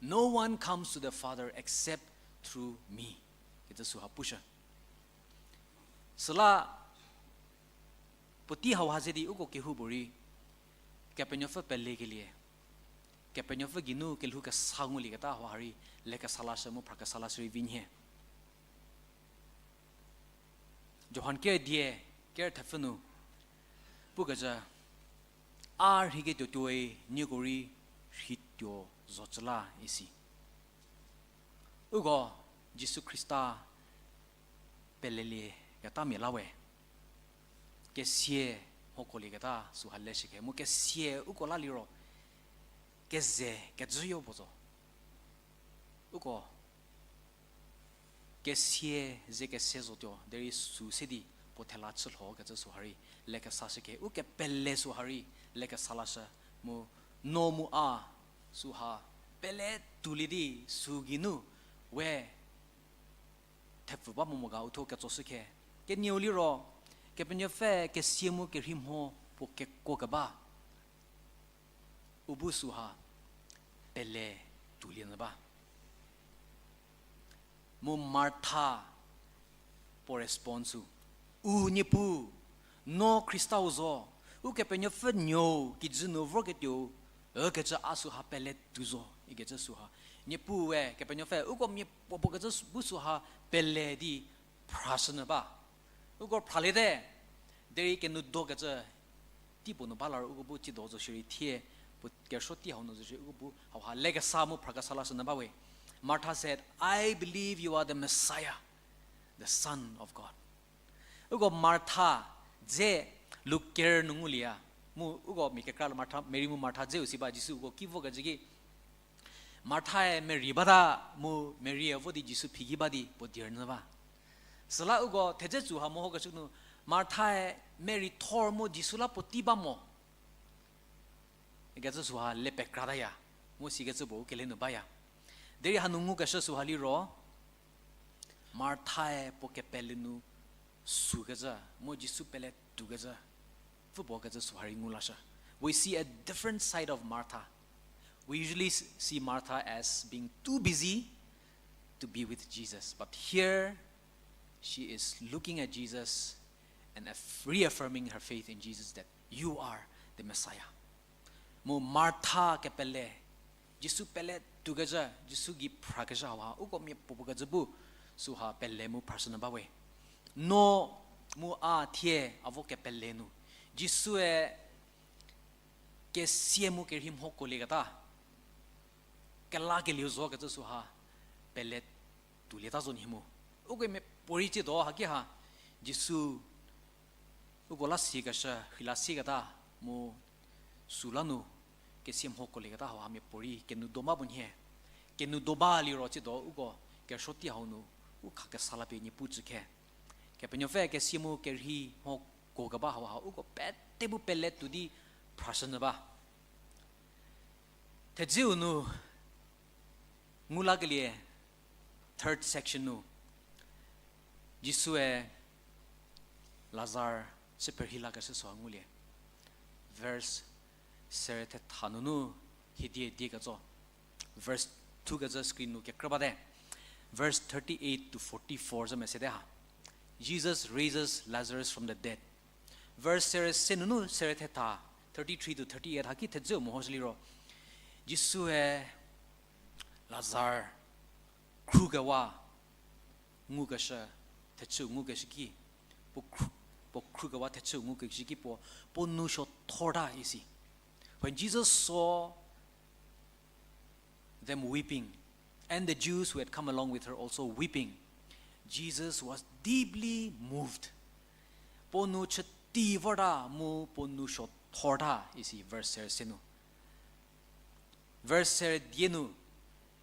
No one comes to the Father except through me. Kecü süha pushü. Süla puotei hauha ze di uko kehoupuorei Kepenuopfü pelekelie, Kepenuopfü geinu kelhou kesa ngulieketa hauha rei lekesa lashü mu phrakesa lashü rei vi nhie. Johan kedieu ker thepfü nu pukecü, a rheiketuo tuoi nieko rei rheituo zocü la isi. Uko Jisu Khrista pelelieketa mia la we, kesia mhokolieketa süha leshükhe mu kesia uko la liro keze kejüyo puo zo. Uko kesia ze kese zotuo, derei sü se di puo thela chülho kecü süha rei lekesashü ke, u kepele süha rei lekesa lashü, mu no mu a süha pele tuolie di sü geinu we thepfü ba mo mo ga uthuo ketsoshü ke. Kenieu liro, Kepenuopfü kesia mu kerhei mho puo kekuo keba, u bu süha pele tuolie nyü ba. Mu Martha puo response-u, u Niepuu, no Khristau zo, Ukepenuopfü nuou kijü nu vorketuou, ükecü a süha pele tuo zo ikecü süha, Niepuue Kepenuopfü uko miapuopuo kecü bu süha pele di phrashünyü ba. Uko phraliete, derei kenou do kecü teipuo nu ba la ro uko bu tsiedo zo shierei thie, puo kerüsuo tei hau nu zo shierei uko bu hauha lekesa mu phrakesa lashünyü ba we. Martha said, I believe you are the Messiah, the Son of God. Uko Martha dze Luk ker nu ngulieya. Mu uko mia kekra Martha, Mary mu Martha dzeu si ba, Jisu uko ki vokecü ki, Marthae Mary bata, mu Marye vo di Jisu phi ki ba di puo die rünyü ba. Süla uko thedze tsüha mehokecü nu, Marthae Mary thor mu Jisu la puotei ba mo ikecü süha le pekrataya, mu sikecü puo u kele nu baya. Derei hanu ngukeshü süha liro, Marthae puo kepele nu sükecü, mu Jisu pele tuokecü, pfü puo kecü süha rei ngu lashü. We see a different side of Martha. We usually s- see Martha as being too busy to be with Jesus, but here she is looking at Jesus and aff- reaffirming her faith in Jesus that you are the Messiah. Mu Martha kepele, Jisu pele tuokecü, Jisu gei phrakezhü hauha uko miapuopuo kecü bu süha pele mu phrashünyü ba we. No mu a thie a vo kepele nu, Jisue kesia mu kerhei mho kuolieketa, kelakelieu zo kecü süha pele tuolieta zo nyi mu. Uko miapuorei tsiedo haki ha, Jisu uko la siekeshü, rheila sieketa, mu süla nu kesia mho kuolieketa hauha miapuorei kenou do ba puo nhie. Kenou do ba liro tsiedo uko kerüsuo tei hau nu u khakesa la pie Niepuu tsü khe. Kepenuopfü kesia mu kerhei mho kuo keba hauha uko pete bu pele tuo di phrashünyü ba. Thedzeu nu ngu lakelie, third section nu, Jisue Lazar chü perhei lakeshü süha ngulie. Verse sere thetha nunu hiedie die ketso. Verse two kecü screen nu kekrü bate. Verse thirty-eight to forty-four zü mesete ha. Jesus raises Lazarus from the dead. Verse sere se nunu sere thetha, thirty-three to thirty-eight haki thedzeu mehoshü liro, Jisue Lazar khrukewa ngukeshü, thechü ngukeshü ki, puo khru-, puo khrukewa thechü ngukeshü ki puo, puo nou suo thorta isi. When Jesus saw them weeping, and the Jews who had come along with her also weeping, Jesus was deeply moved. Puo nou chüti vorta mu puo nou suo thorta isi verse sere se nu. Verse sere die nu,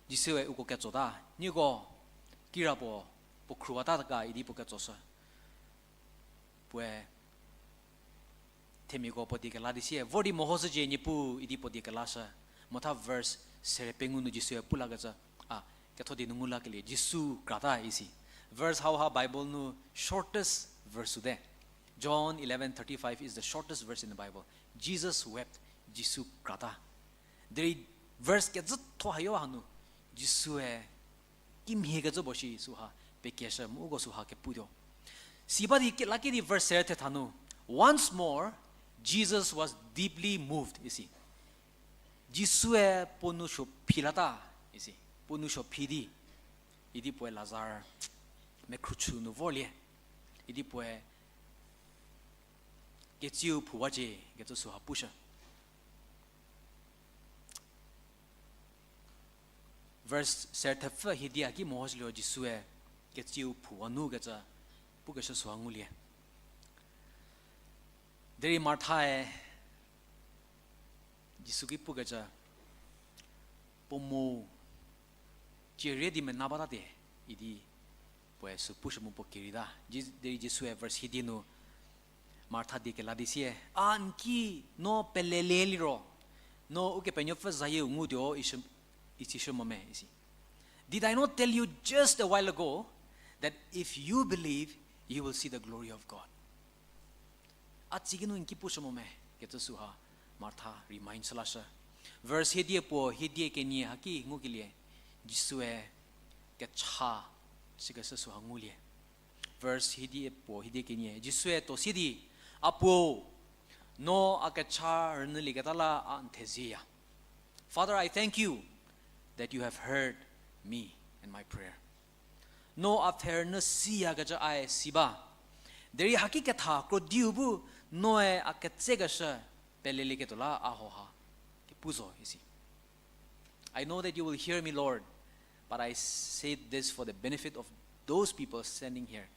Jisue uko ketsota, nieko, kirapuo, puo khruwata ga idi puo ketsoshü. Puoe themiako puo die kela di sie, vor di mehoshücie Niepuu idi puo die kelashü. Motha verse sere pengou nu Jisue pu lakecü, a, ketho die nu ngu lakelie, Jisu krata isi. Verse hauha Bible nu shortest verse süte. John eleven thirty-five is the shortest verse in the Bible. Jesus wept, Jisu krata. Derei verse kezütho hayo hanu, Jisue kimhie kecü puo shi süha pekieshü mu uko süha keputuo. Si ba di ke-, laki di verse sere thetha nu, once more, Jesus was deeply moved isi. Jisue puo nou suo phi lata isi. Puo nou suo phi di, idi puoe Lazar mekhruchü nu vorlie, idi puoe ketsiu phuwacie kecü süha pushü. Verse sere thepfü hiedie a ki mehoshü liro Jisue ketsiu phuwa nu kecü pukeshü süha ngulie. Derei Marthae Jisu ki pukecü, puo mo cierie di mena batate idi Puoe sü pushü mu puo kereita. Ji-, derei Jisue verse hiedie nu Martha die kela di sie, a n ki no pelelie liro, no Ukepenuopfü zayie u ngutuo ishü, icishü mo me, isi. Did I not tell you just a while ago that if you believe, you will see the glory of God? A tsiki nu n ki pushü mo me, kecü süha Martha remind chü lashü. Verse hiedie puo, hiedie kenie haki ngukelie, Jisue kecha chükeshü süha ngulie. Verse hiedie puo, hiedie kenie, Jisue tuo sie di, a Puo, no a kecha rünyülieketa la a n thezieya. Father, I thank you that you have heard me and my prayer. No a pfhe rünyü siyakecü ae si ba. Derei haki ketha krodiu bu noe a ketsekeshü pelelieketuo la a hoha kepu zo isi. I know that you will hear me, Lord, but I say this for the benefit of those people standing here,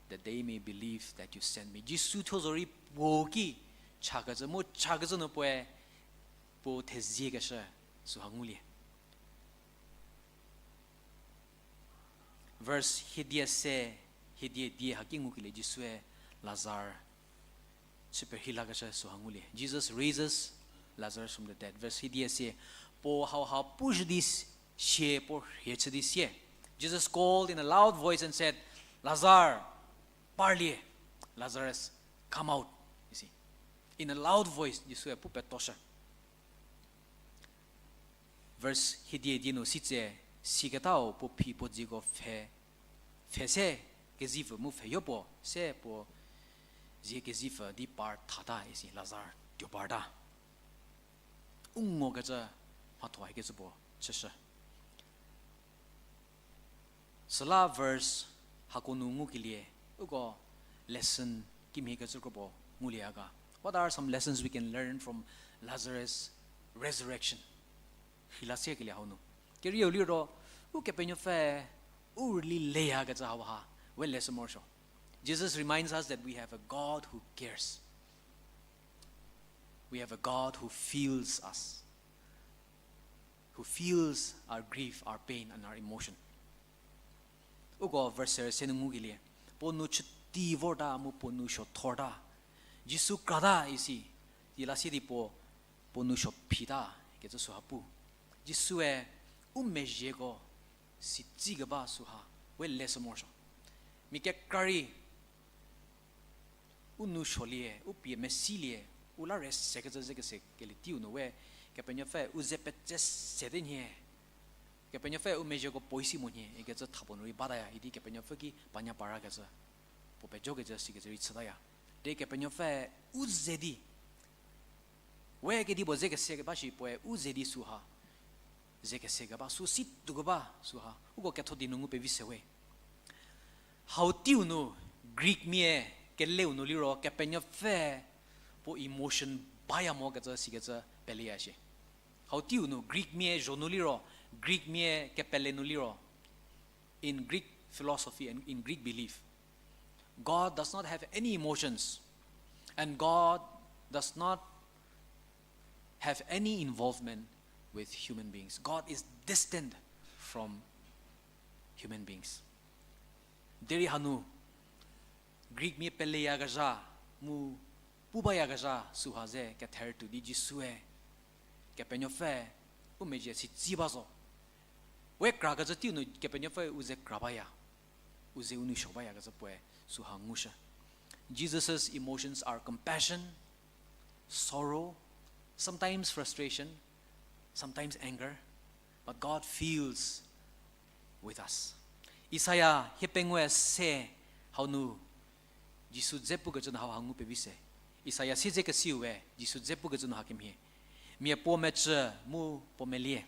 that they may believe that you sent me. Jisu thuo zorei puo ki chakecü mu chakecü nu puoe puo theziekeshü süha ngulie. Verse hiedie se, hiedie die haki ngukelie Jisue Lazar chü perhei lakeshü süha ngulie. Jesus raises Lazarus from the dead. Verse hiedie se, puo hauha pushü di s-, sie puo rhie chü di sie. Jesus called in a loud voice and said, Lazar, parlie, Lazarus, come out. You see, in a loud voice, Jisue pu petoshü. Verse hiedie die nu sitse, siketau puo phi puo dzieko pfhe, pfhe se kezipfü mu pfheyo puo se puo zie kezipfü di par thata isi, Lazar tuo parta. U ngokecü mhatho hakecü puo chüshü. Süla verse hako nu ngukelie, uko lesson kimhiekecü kropuo ngulie ga. What are some lessons we can learn from Lazarus' resurrection? Rheila siekelie hau nu. Kerieu liro, Ukepenuopfü u rüli leyakecü hauha we leshü morosuo. Jesus reminds us that we have a God who cares. We have a God who feels us, who feels our grief, our pain, and our emotion. Uko verse se nu ngukelie, puo nou chüti vorta mu puo nou suothorta. Jisu krata isi, ila sie di puo, puo nou suo phita, kecü süha pu. Jisue u mezhieko si tsikeba süha we leshü morosuo. Mia kekra rei u nou suolie, u pie mesilie, u la rei sekecü zekese kelie teiu nu we, Kepenuopfü u ze petse sete nhie. Kepenuopfü u mezhieko puo isi mo nhie ikecü thapuo nu rei bataya idi Kepenuopfü ki panya parakecü, puo pejokecü sikecü rei chütaya. Derei Kepenuopfü u ze di, we kedipuo zekese keba shi puoe u ze di süha, zekese keba, sü si tuokeba süha, uko ketho di nu ngu pevi se we. Hau teiu nu, Greek mia keleu nu liro Kepenuopfü puo emotion baya mokecü sikecü peleya shie. Hau teiu nu, Greek mia zho nu liro, Greek mia kepele nu liro, in Greek philosophy and in Greek belief, God does not have any emotions, and God does not have any involvement with human beings. God is distant from human beings. Derei hanu, Greek mia peleyakezha, mu pu bayakezha süha ze kether tuo di Jisue, Kepenuopfü u mezhie si tsi ba zo. We krakecü teiu nu Kepenuopfü u ze kra baya, u ze u nou suo bayakecü puoe süha ngushü. Jesus' emotions are compassion, sorrow, sometimes frustration, sometimes anger, but God feels with us. Isaia hiepengou se hau nu Jisu dze pukecü nu hauha ngu pevi se. Isaia siedzekesiu we Jisu dze pukecü nu hakemhie, mia puo mecü mu puo melie,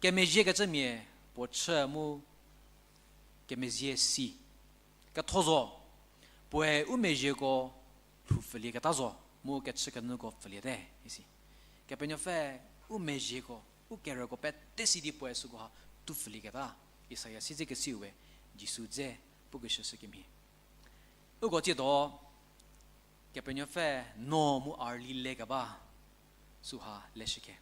kemezhiekecü mia puo chü mu kemezhie si. Ketho zo, puoe u mezhieko lhou pfülieketa zo, mu kechükenyüko pfüliete, isi. Kepenuopfü u mezhieko, u kerüko pete si di puoe sükoha tu pfülieketa, Isaia siedzekesiu we Jisu dze pukeshü sü kemhie. Uko tsiedo, Kepenuopfü no mu a rüli lekeba süha leshükhe.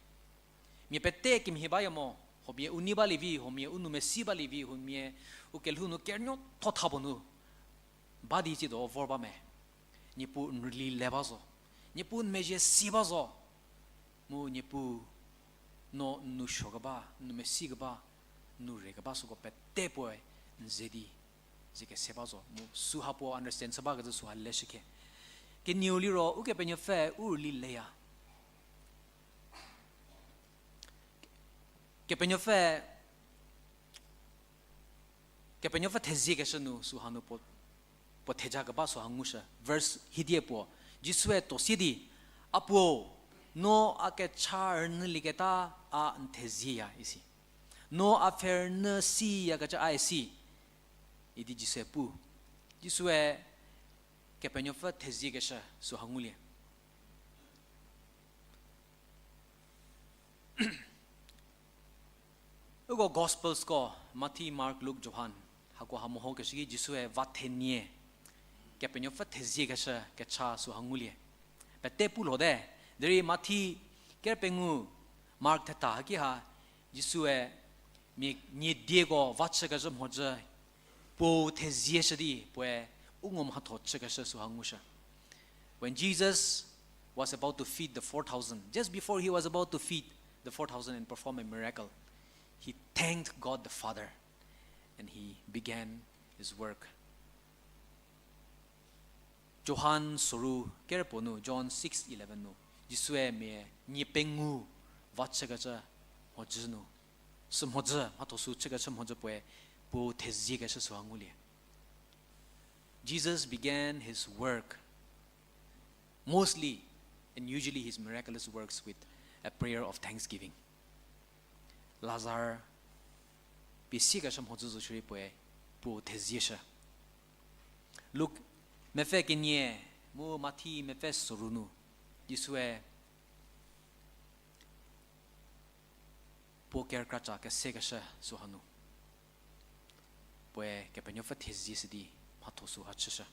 Mia pete kemhie baya mo, Huomia u nei balievi, huomia u nou mesi balievi, huomia u kelhou nu kernuotho tha puo nu ba di tsiedo vor ba me. Niepuu n rüli le ba zo. Niepuu n mezhie si ba zo. Mu Niepuu no n nou suokeba, n nou mesi keba, n nou re keba süko pete puoe n ze di ze kese ba zo. Mu süha puo understand chü bakecü süha leshükhe. Kenieu liro Ukepenuopfü u rüli leya. Kepenuopfü, Kepenuopfü theziekeshü nu süha nu puo, puo theja keba süha ngushü. Verse hiedie puo, Jisue tuo sie di, A Puo, no a kecha rünyülieketa a n thezieya isi. No a pfhe rünyü siyakecü a isi, idi Jisue pu. Jisue Kepenuopfü theziekeshü süha ngulie. Uko Gospelsko, Mathi, Mark, Luk, Johan, hako ha mehokeshü ki Jisue va thenie Kepenuopfü theziekeshü kecha süha ngulie. Pete pu lhote, derei Mathi ker pengou, Mark thetha haki ha, Jisue mia nie dieko va chükezhü mhodzü, puo thezieshü di puoe u ngumvütho chükeshü süha ngushü. When Jesus was about to feed the four thousand, just before he was about to feed the four thousand and perform a miracle, he thanked God the Father and he began his work. Johan soru ker puo nu, John six eleven nu, Jisue mia nie pengou va chükecü mhodzü nu, sü mhodzü, mhatho sü chükecü mhodzü puoe puo theziekeshü süha ngulie. Jesus began his work, mostly and usually his miraculous works, with a prayer of thanksgiving. Lazar pie siekeshü mhodzü zo shierei puoe puo thezieshü. Luk mepfü kenie mu Mathi mepfü soru nu, Jisue puo kerükra ca kesekeshü süha nu, puoe Kepenuopfü thezieshü di mhatho süha chüshü.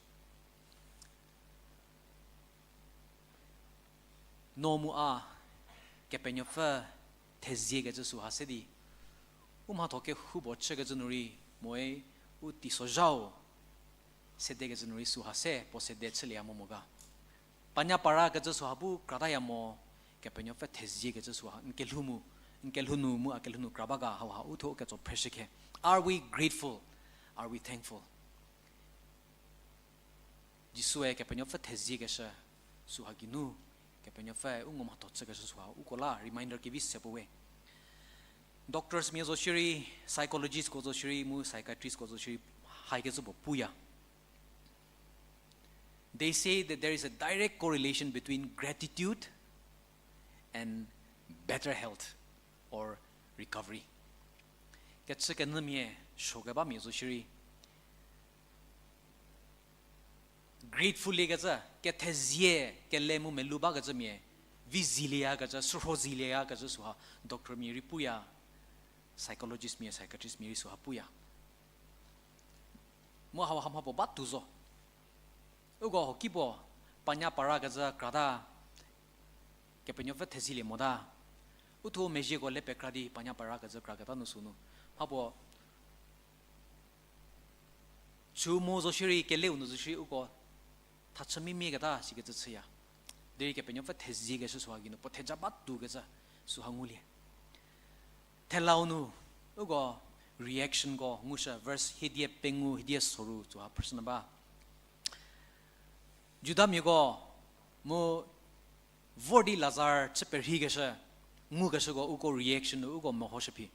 No mu a Kepenuopfü theziekecü süha se di, u mhatho kehoupuo chükecü nu rei, moe u teisozhau sedekecü nu rei süha se puo sede chülieya mo mo ga. Panya para kecü süha bu krataya mo, Kepenuopfü theziekecü süha n kelhou mu, n kelhou nu mu a kelhou nu kra ba ga hauha uthuo ketso phreshükhe. Are we grateful? Are we thankful? Jisue Kepenuopfü theziekeshü süha geinu, Kepenuopfü u ngumvütho chükeshü süha uko la reminder kevi se puo we. Doctors mia zo shierei, psychologistko zo shierei mu psychiatristko zo shierei, haikecü puo puya. They say that there is a direct correlation between gratitude and better health or recovery. Kechükenyümia, suo kebamia zo shierei, grateful liekecü, kethezie, kele mu melou bakecümia, vi zilieyakecü, shürho zilieyakecü süha, doctormia rei puya, psychologistmia, psychiatristmia rei süha puya. Mu hauha mha puo batuo zo. Uko hoki puo, panya para kecü krata, Kepenuopfü thezielie mota. Uthuo mezhieko le pekra di panya para kecü kraketa nu sünu, mha puo, chü mo zo shierei, keleu nu zo shierei uko thachü mimie keta sikecü chüya. Derei Kepenuopfü theziekeshü süha geinu puo theja batuo kecü süha ngulie. Thelau nu, uko reactionko ngushü, verse hiedie pengou, hiedie soru süha phrüshü nyü ba. Judamiako mu vor di Lazar chü perheikeshü, ngukeshüko uko reaction nu uko mehoshü phi.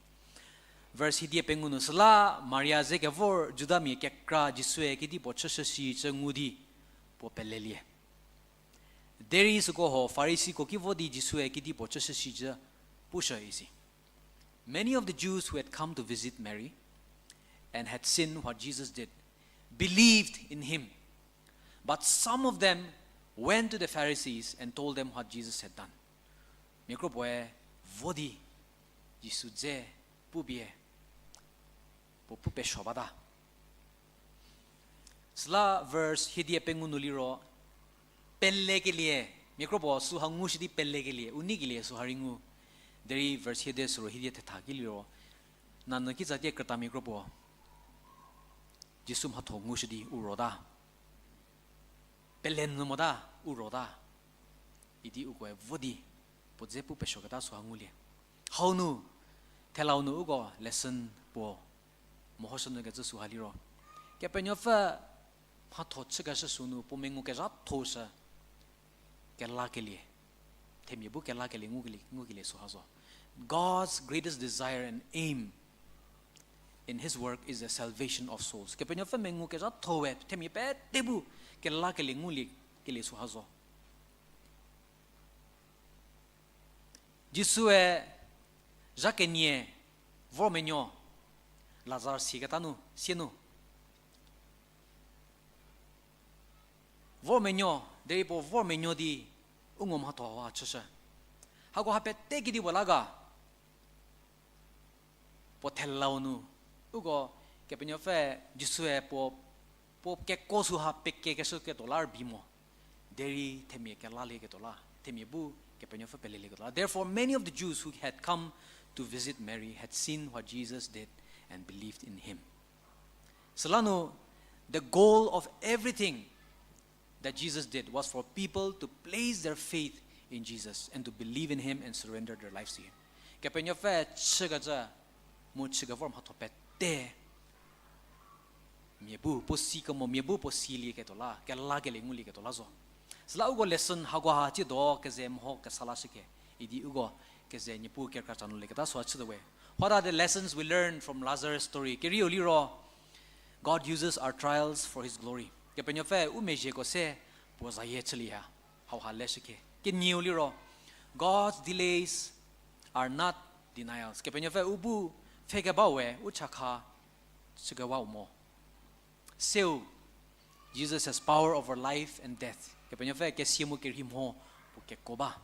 Verse hiedie pengou nu, süla Maria ze kevor Judamia kekra Jisue kedipuo chüshü shicü ngu di puo pelelie. Derei süko ho Farisiko ki vo di Jisue kedipuo chüshü shicü pushü isi. Many of the Jews who had come to visit Mary and had seen what Jesus did believed in him. But some of them went to the Pharisees and told them what Jesus had done. Mia kro puoe vo di Jisu dze pupie puo pu pesuo bata. Süla verse hiedie pengou nu liro, pelekelie, mia kro puo süha ngushü di pelekelie, u neikelie süha rei ngu. Derei verse hiedie soru hiedie thetha ki liro, Nanyü kitsatie krütamia kro puo Jisu mhatho ngushü di u rota. Pelenyü mota, u rota. Idi ukoe vo di puo dze pu pesuoketa süha ngulie. Hau nu, thelau nu uko lesson puo mehoshünyü kecü süha liro, Kepenuopfü mhatho chükeshü sünu puo mengu kezhatho-u shü kelakelie, themia bu kelakelie ngukelie, ngukelie süha zo. God's greatest desire and aim in his work is the salvation of souls. Kepenuopfü mengu kezhatho-e themia pete bu kelakelie ngulie kelie süha zo. Jisue zha kenie vor menuo, Lazar sieketa nu, sie nu. Vor menuo, derei puo vor menuo di u ngo mhatho hauha chüshü. Hakoha pete kedipuo la ga, puo thelau nu, uko Kepenuopfü Jisue puo, puo kekuo süha pekiekeshü ketuo la rübei mo. Derei themia kelalieketuo la, themia bu Kepenuopfü pelelieketuo la. Therefore, many of the Jews who had come to visit Mary had seen what Jesus did and believed in him. Süla nu, the goal of everything that Jesus did was for people to place their faith in Jesus and to believe in him and surrender their lives to him. Kepenuopfü chükecü, mu chükevor mhatho pete mia bu puo si kemo, mia bu puo silieketuo la, kelakelie ngulieketuo la zo. Süla uko lesson hakoha tsiedo keze meho kesa lashüke, idi uko keze Niepuu kerükracha nu lieketa süha chütuo we. What are the lessons we learn from Lazarus' story? Kerieu liro, God uses our trials for his glory. Kepenuopfü u mezhieko se puo zayie chülieya, hauha leshüke. Kenieu liro, God's delays are not denials. Kepenuopfü u bu pfhekeba we u chakha chükewau mo. Seu, Jesus has power over life and death. Kepenuopfü kesia mu kerhei mho puo kekuo ba.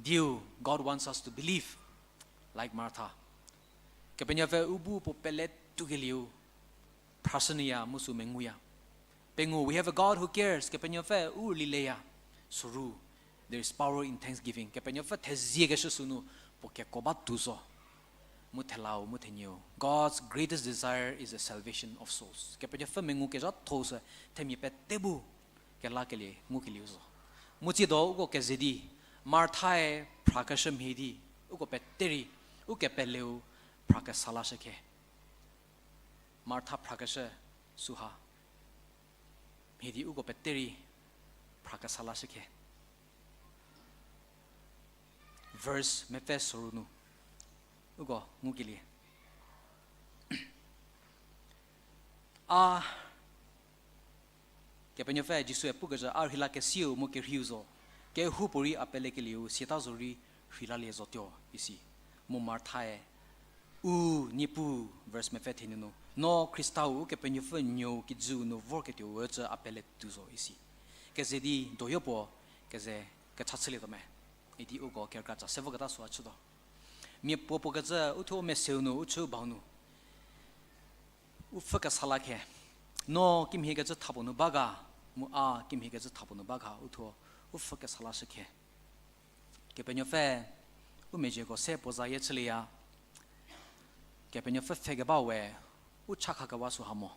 Diu, God wants us to believe like Martha. Kepenuopfü u bu puo pele tukelieu phrashünyüya mu sü menguya. Pengou, we have a God who cares. Kepenuopfü u rülileya. Soru, there is power in thanksgiving. Kepenuopfü theziekeshü sünu puo kekuo ba tuo zo. Mu thelau, mu thenieu, God's greatest desire is the salvation of souls. Kepenuopfü mengu kezhatho-u sü themia pete bu kelakelie ngukelieu zo. Mu tsiedo uko keze di, Marthae phrakeshü mhie di, uko pete rei, u kepeleu phra kesa lashüke. Martha phrakeshü süha mhie di uko pete rei phra kesa lashüke. Verse mepfü soru nu uko ngukelie. A, Kepenuopfü Jisue pukecü, a rheilakesiu mu kerheiu zo, kehoupuorei a pelekelieu siata zorei rheilalie zotuo isi. Mu Marthae, u, Niepuu, verse mepfü thenie nu, no Khristau, Ukepenuopfü Nuou kijüu nu vorketuou ücü a pele tuo zo isi. Keze di doyo puo keze kecha chülietuo me, idi uko kerükracha se voketa süha chütuo. Mia puo puo kecü uthuo meseu nu, u chüu bau nu u pfhü kesa lakhe. No kimhie kecü thapuo nu ba ga, mu a kimhie kecü thapuo nu ba ga, uthuo u pfhü kesa lashüke. Kepenuopfü u mezhieko se puo zayie chülieya. Kepenuopfü pfhekeba we u chakha kewa süha mo.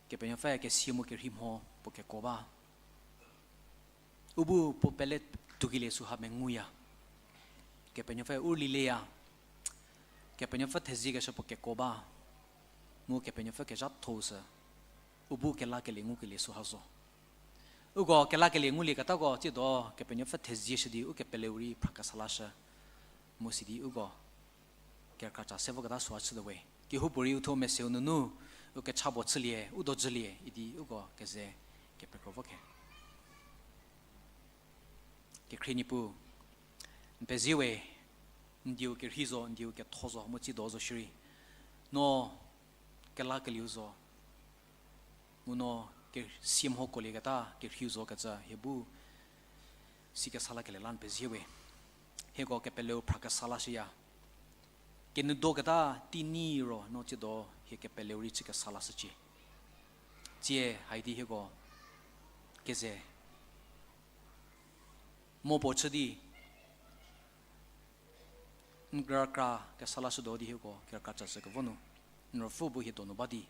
Kepenuopfü kesia mu kerhei mho puo kekuo ba. U bu puo pele tuokelie süha menguya. Kepenuopfü u rülileya. Kepenuopfü theziekeshü puo kekuo ba. Mu Kepenuopfü kezhatho-u sü u bu kelakelie ngukelie süha zo. Uko kelakelie ngulieketako tsiedo Kepenuopfü thezieshü di u kepeleu rei phra kesa lashü. Mu sidi uko kerükracha se voketa süha chütuo we. Kehoupuorei uthuo meseu nunu u kecha puo chülie, u dojülie idi uko keze kepekro vokhe. Kekhrie Niepuu, n pezie we, n dieu kerhei zo, n dieu ketho zo, mu tsiedo zo shierei no kelakelieu zo. Mu no kesia mhokuolieketa kerheiu zo kecü hie bu si kesa lakelie la n pezie we. Hieko kepeleu phra kesa lashüya. Kenyüdo keta tei nyi ro no tsiedo hie kepeleu rei chü kesa lashücie. Tsie haidi hieko keze mo puo chü di n kra kra kesa lashütuo di hieko kerükra tsashü kevo nu, n ruopfü bu hie donu ba di,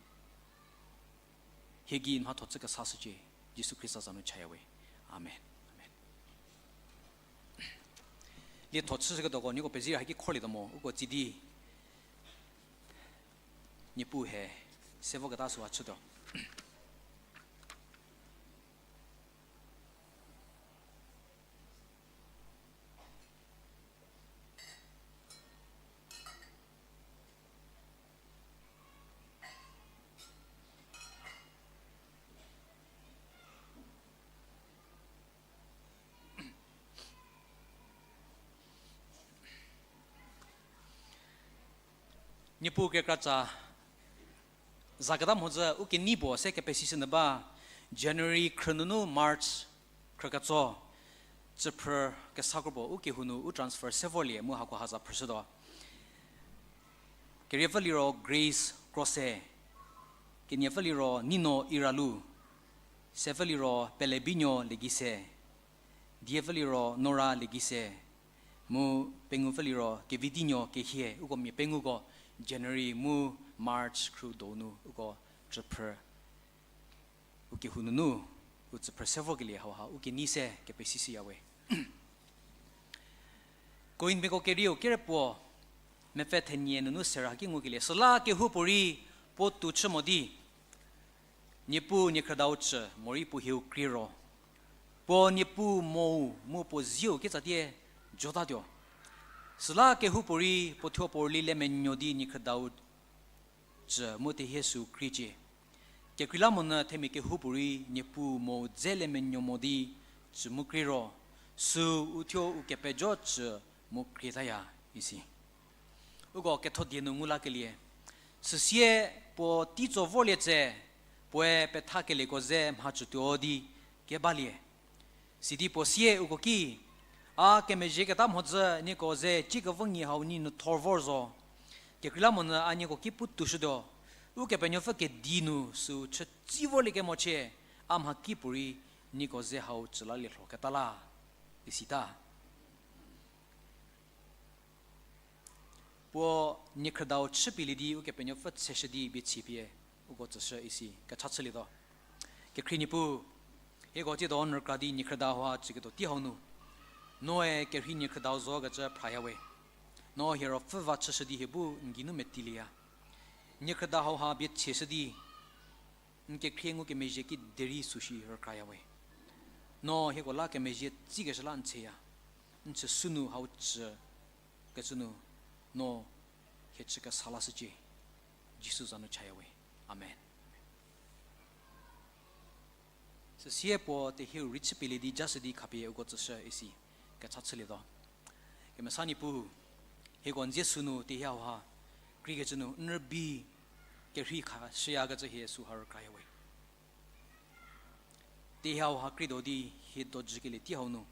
hie gei n mhatho chü kesashücie, Jisu Khrista za nu chaya we. Amen. Amen. Lietho chüshüketuoko nieko pezie haki khorlietuo mo, uko tsie di Niepuu he sevoketa süha chütuo. Niepuu kekratsa zaketa mhodzü u kenei puo se kepesishünyü ba, January khrünunu March khrüketso, tsüphrü kesa kropuo u kehou nu u transfer se vorlie mu hako ha za phrüshütuo. Keriepfü liro Grace Krose, keniepfü liro Nino Iralu, sepfü liro Pelebinuo Legise, diepfü liro Nora Legise, mu pengupfü liro Kevidinuo Kehie, uko mia penguko January mu March khrü donu uko tsüphrü u kehou nunu u tsüphrü se vorkelie hauha u kenei se kepesishüya we. Korinthmiako kerieu kerepuo, mepfü thenie nunu serha ki ngukelie, süla kehoupuorei puo tou chü mo di, Niepuu niekhrüdau tsü morei puo hieu krie ro, puo Niepuu mou mu puo zieu ketsatie jotatuo. Süla kehoupuorei puo thuo puo rüli le menuo di niekhrüdau tsü mu tehie süu kriecie. Kekreilamonyü themia kehoupuorei Niepuu mou dze le menuo mo di tsü mu krie ro, süu u thuo u kepejo tsü mu krietaya, isi. Uko ketho die nu ngu lakelie, süsie puo teitso vorlie tse, puoe pethakelieko ze mhacütuo di kebalie. Sidi puo sie uko ki, a kemezhieketa mhodzü nieko ze ciekevo nyi hau nyi nu thor vor zo. Kekreilamonyü a nieko ki pu toushütuo, Ukepenuopfü kedi nu süu chütsi vorlie kemochie, a mhakipuorei nieko ze hau tsü lalie lhoketa la, isita. Puo niekhrüdau chüpielie di Ukepenuopfü tseshü di bie chipie uko tsüshü isi kecha chülietuo. Kekhrie Niepuu, hieko tsiedo n rükra di niekhrüdau hauha tsüketuo tei hau nu, noe kerhei niekhrüdau zokecü phraya we. No hie ruopfü va chüshü di hie bu n geinu metilieya. Niekhrüdau hauha bie chieshü di n kekhrie ngukemezhie ki derei süshi rükraya we. No hieko la kemezhie tsikeshü la n theya. N chüsü nu hau tsü kecü nu, no hie chü kesa lashücie. Jisu za nu chaya we. Amen. Süsie puo tehieu rei chüpielie di jashü di khapie uko tsüshü isi kecha chülietuo. Kemesa Niepuu, hieko n zie sünu tehie hauha kreikecü nu n rübei kerhei khashüyakecü hie süha rükraya we. Tehie hauha kreituo di hie dojükelie tei hau nu,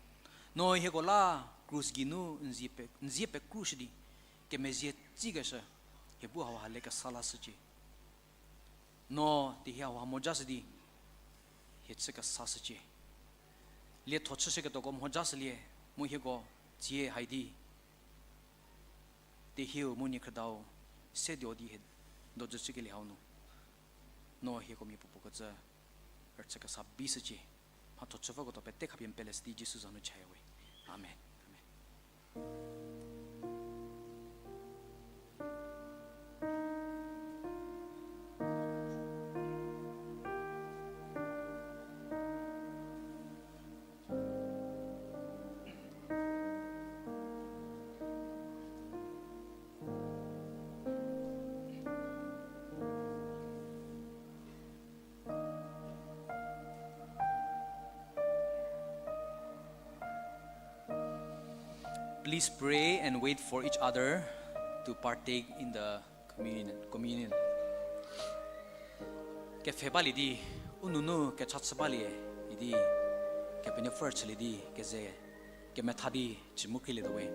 no hieko la krus geinu n zie pe, n zie pekrushü di kemezhie tsikeshü hie bu hauha le kesa lashücie. No tehie hauha mojashü di hie chü kesashücie. Lietho chüshüketuoko mhojashülie, mu hieko tsie hai di tehieu mu niekhrüdau se dio di hie dojü chükelie hau nu, no hieko mia puopuo kecü rüchü kesa bishücie. Mhatho chüpfüketuo pete khapie n peleshü di Jisu za nu chaya we. Amen. Amen. Please pray and wait for each other to partake in the communion, communion. Kepfhe balie di, u nunu kecha chü balie idi, Kepenuopfü rüchülie di keze kemetha di chü mu krilietuo we.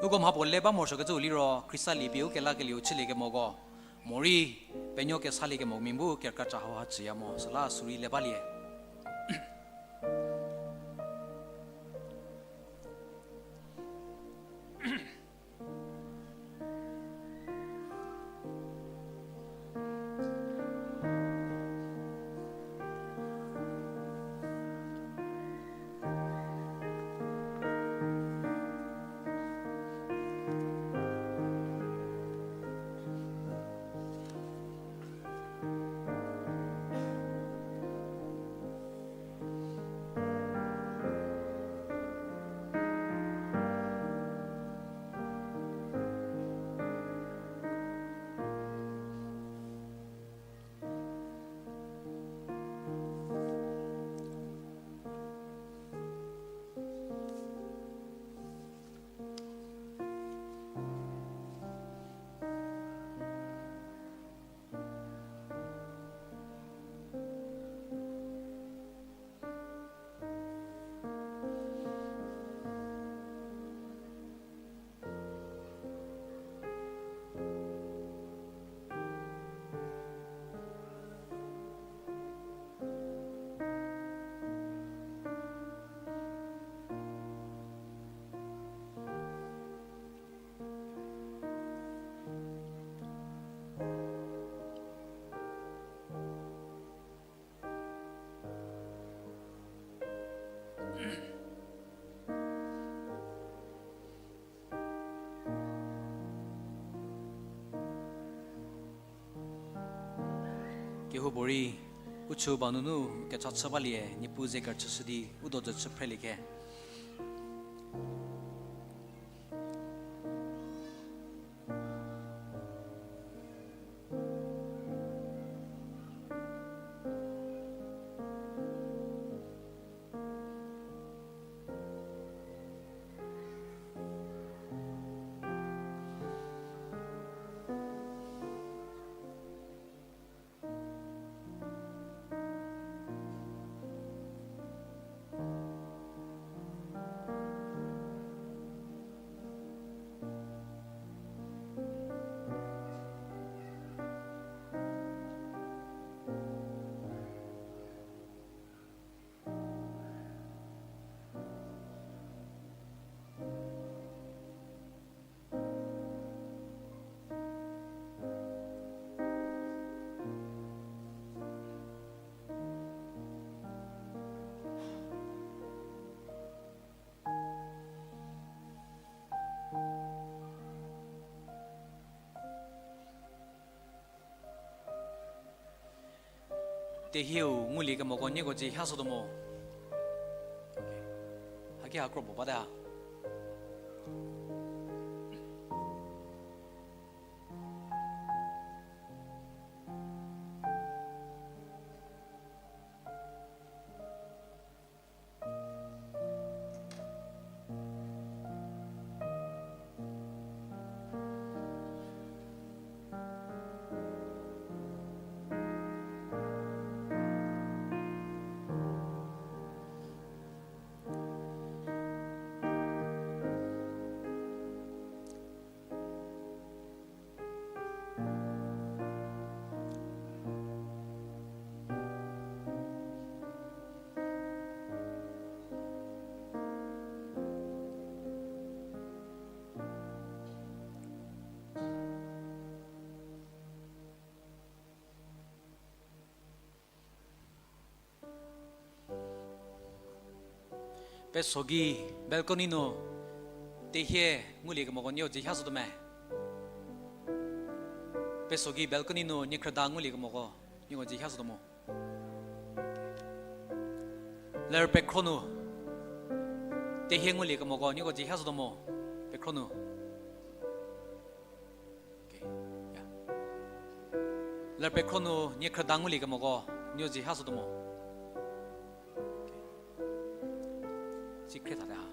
Uko mhapuo le ba morosuokecüu liro Khrista liepie u kelakelieu chüliekemoko, morei penuo kesalikemomia bu kerükra cha hauha chüya mo, süla sürei le balie. Kehoupuorei, u chü ba nunu kecha chü balie, Niepuu ze kerüchüshü di, u do zü chü phrelie khe. Tehieu ngulie kemoko nieko dzie hia sotuo mo. Haki ha kro puo bata. Peso gei balcony nu tehie ngulie kemoko nieko dzie hia sotuo me. Peso gei balcony nu niekhrüda ngulie kemoko nieko dzie hia sotuo mo. Ler pekhro nu tehie ngulie kemoko nieko dzie hia sotuo mo. Pekhro nu. Ler pekhro nu niekhrüda ngulie kemoko nieko dzie hia sotuo mo. Si khrie thate ha.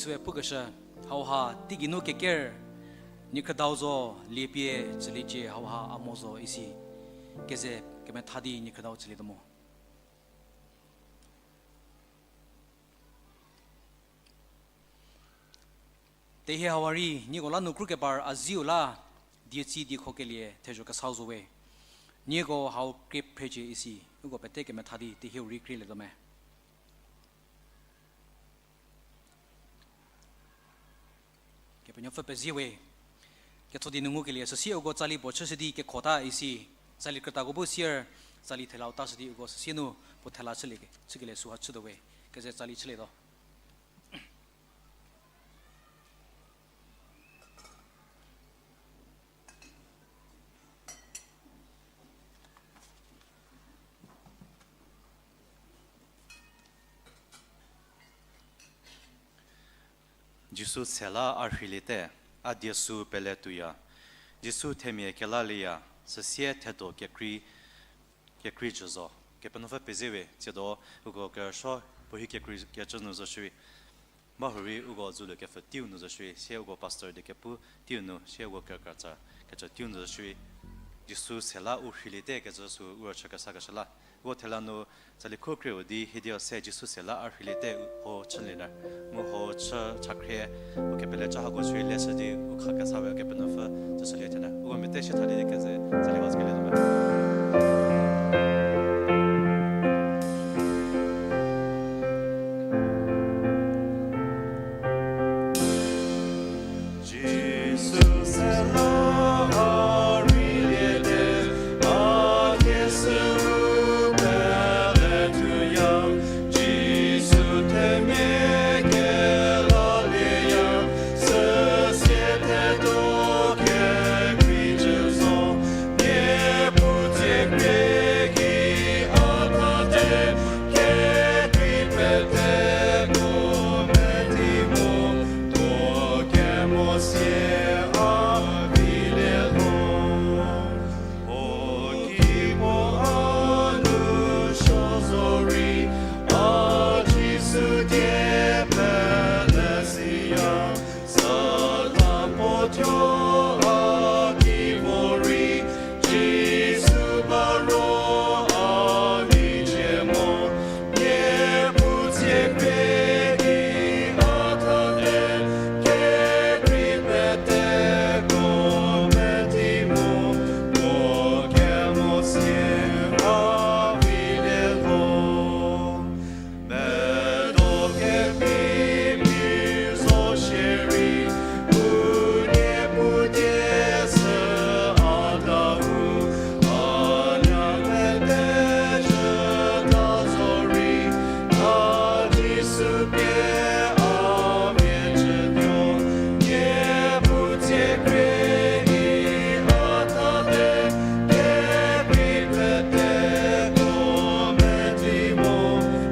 Jisue pukeshü, hauha teigei nu keker, niekhrüdau zo, liepie tsüliecie, hauha a mo zo isi. Keze kemetha di niekhrüdau tsülietuo mo. Tehie hauha rei nieko la nu kru kebar a ziu la, dietsi diekho kelie thezho kesau zo we. Nieko hau krie phrecie isi, uko pete kemetha di tehieu rei krielietuo me. Kepenuopfü pezie we. Ketho di nu ngukelie süsie uko tsali puo chüshü di kekhota isi, tsali krütako bu sier, tsali thelau tashü di uko süsie nu puo thela chülie, chükelie süha chütuo we. Keze tsali chülietuo. Jisu se la a rheiliete, a die sü pele tuoya. Jisu themia kelalieya, süsie thedo kekrei, kekrei jü zo. Kepenuopfü pezie we, tsiedo uko kerüsuo puo hi kekrei kecü nu zo shierei, bahurei uko zulu kepfü teiu nu zo shierei, sie uko pastor die kepu teiu nu, sie uko kerükratsa kecü teiu nu zo shierei, Jisu se la u rheiliete kecü sü u rüchü kesakeshü la. Uko thela nu tsali khu krie-u di hiedio se Jisu se la a rheiliete ho chülie ler. Mu ho chü chakhrie, u kepele cha hako chü leshü di u kha kesa we Kepenuopfü tsüshülie thena. Uko mete shi tha di keze tsali va tsükelie tuo me. Jisu se la a rheiliete, a die sü pele tuoya, Jisu themia kelalieya, süsie thedo kekrei jü zo, nie puo tsie krie ki a thate, kekrei peteko meti mo, tuo kemo sie a vilie lho. O ki puo a nu suo zorei, a Jisu die pele siya, Satan puo thuo a ki vorei, Jisu ba ro a michie mo, nie puo tsie krie ki a thate, kekrei peteko meti mo, tuo kemo sie a vilie lho. Medo kepimi zo shierei, u nie puo die sü a ta u, a nya pete jüta zorei, a Jisu pie a mia chütuo, nie puo tsie krie ki a thate, kekrei peteko meti mo,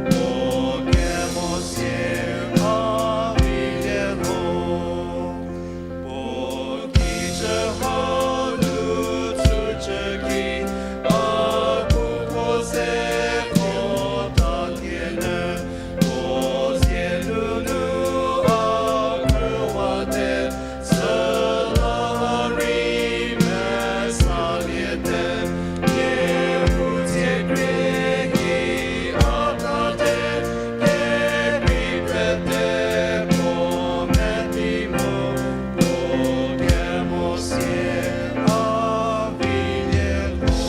tuo kemo sie a vilie lho. Puo kijü hau nu tsu chü ki, a pu puo ze ko ta tie nyü, puo zie nunu a kewate, süla rei mesaliete, nie puo tsie krie ki a thate, kekrei peteko meti mo, tuo kemo sie a vilie lho.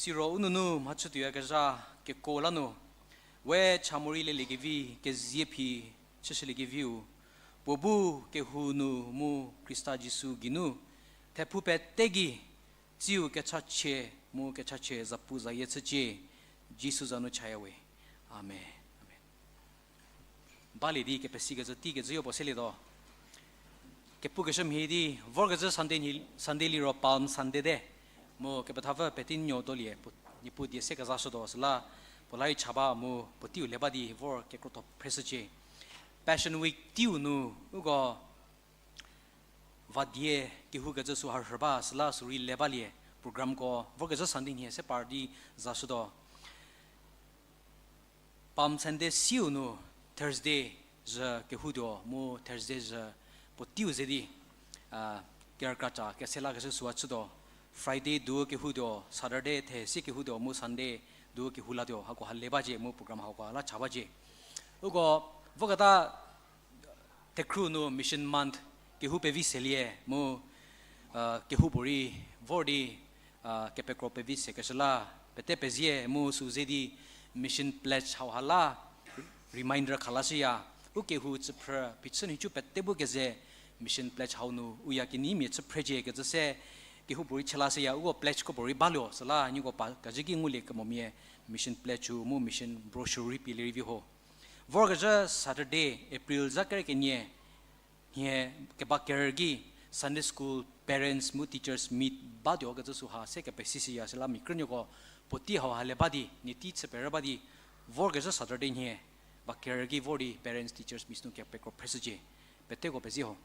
Siro u nunu mhachütuoyakezha keko la nu, we cha morei leliekevi, kezie phi chüshüliekeviu, puo bu kehou nu mu Khrista Jisu geinu, thephou pete gei, tsiu kechachie mu kechachie zapu zayie chücie, Jisu za nu chaya we. Amen. Amen. Balie di kepesikecü tei kecüyo puo selietuo. Kepukeshü mhie di, vorkezhü Sunday, Sunday liro Palm Sunday te. Mu kepethapfü petinyo dolie, puo, Niepuu die se kezashütuo süla, puo la rei cha ba mu puo teiu le ba di vor kekrotho phreshücie. Passion Week teiu nu, uko va die kehoukecü sü harhü ba süla sü rei le balie programko vorkezhü Sunday nhie se par di zashütuo. Palm Sunday siu nu Thursday zhü kehoutuo mu Thursday zhü puoteiu ze di, a, kerükra ca kese lakeshü süu chütuo. Friday du kehoutuo, Saturday the sie kehoutuo mu Sunday du kehou latuo, hako ha le bacie mu program hako la cha bacie. Uko voketa thekhru nu Mission Month kehou pevi selie mu, a, kehoupuorei vor di, a, kepekro pevi sekeshü la pete pezie mu süu ze di Mission Pledge hauha la reminder khalashüya. U kehou chüphrü phichü nhicu pete bu keze Mission Pledge hau nu u ya kinyi mia chüphrecie kecü se kehoupuorei chülashüya. Uko pledge kropuorei baluo süla nieko pa kazhü ki ngulie kemomia Mission Pledge-u mu Mission Brochure rei pielie rei vi ho. Vorkezhü Saturday, April za kerü kenie, nhie keba kerü ki Sunday School Parents mu Teachers Meet batuo kecü süha se kepesishüya süla mia krünuoko puotei hauha le ba di, nie tei chü perü ba di, vorkezhü Saturday nhie ba kerü ki vor di Parents Teachers Meet nu kepekro phreshücie. Peteko pezie ho.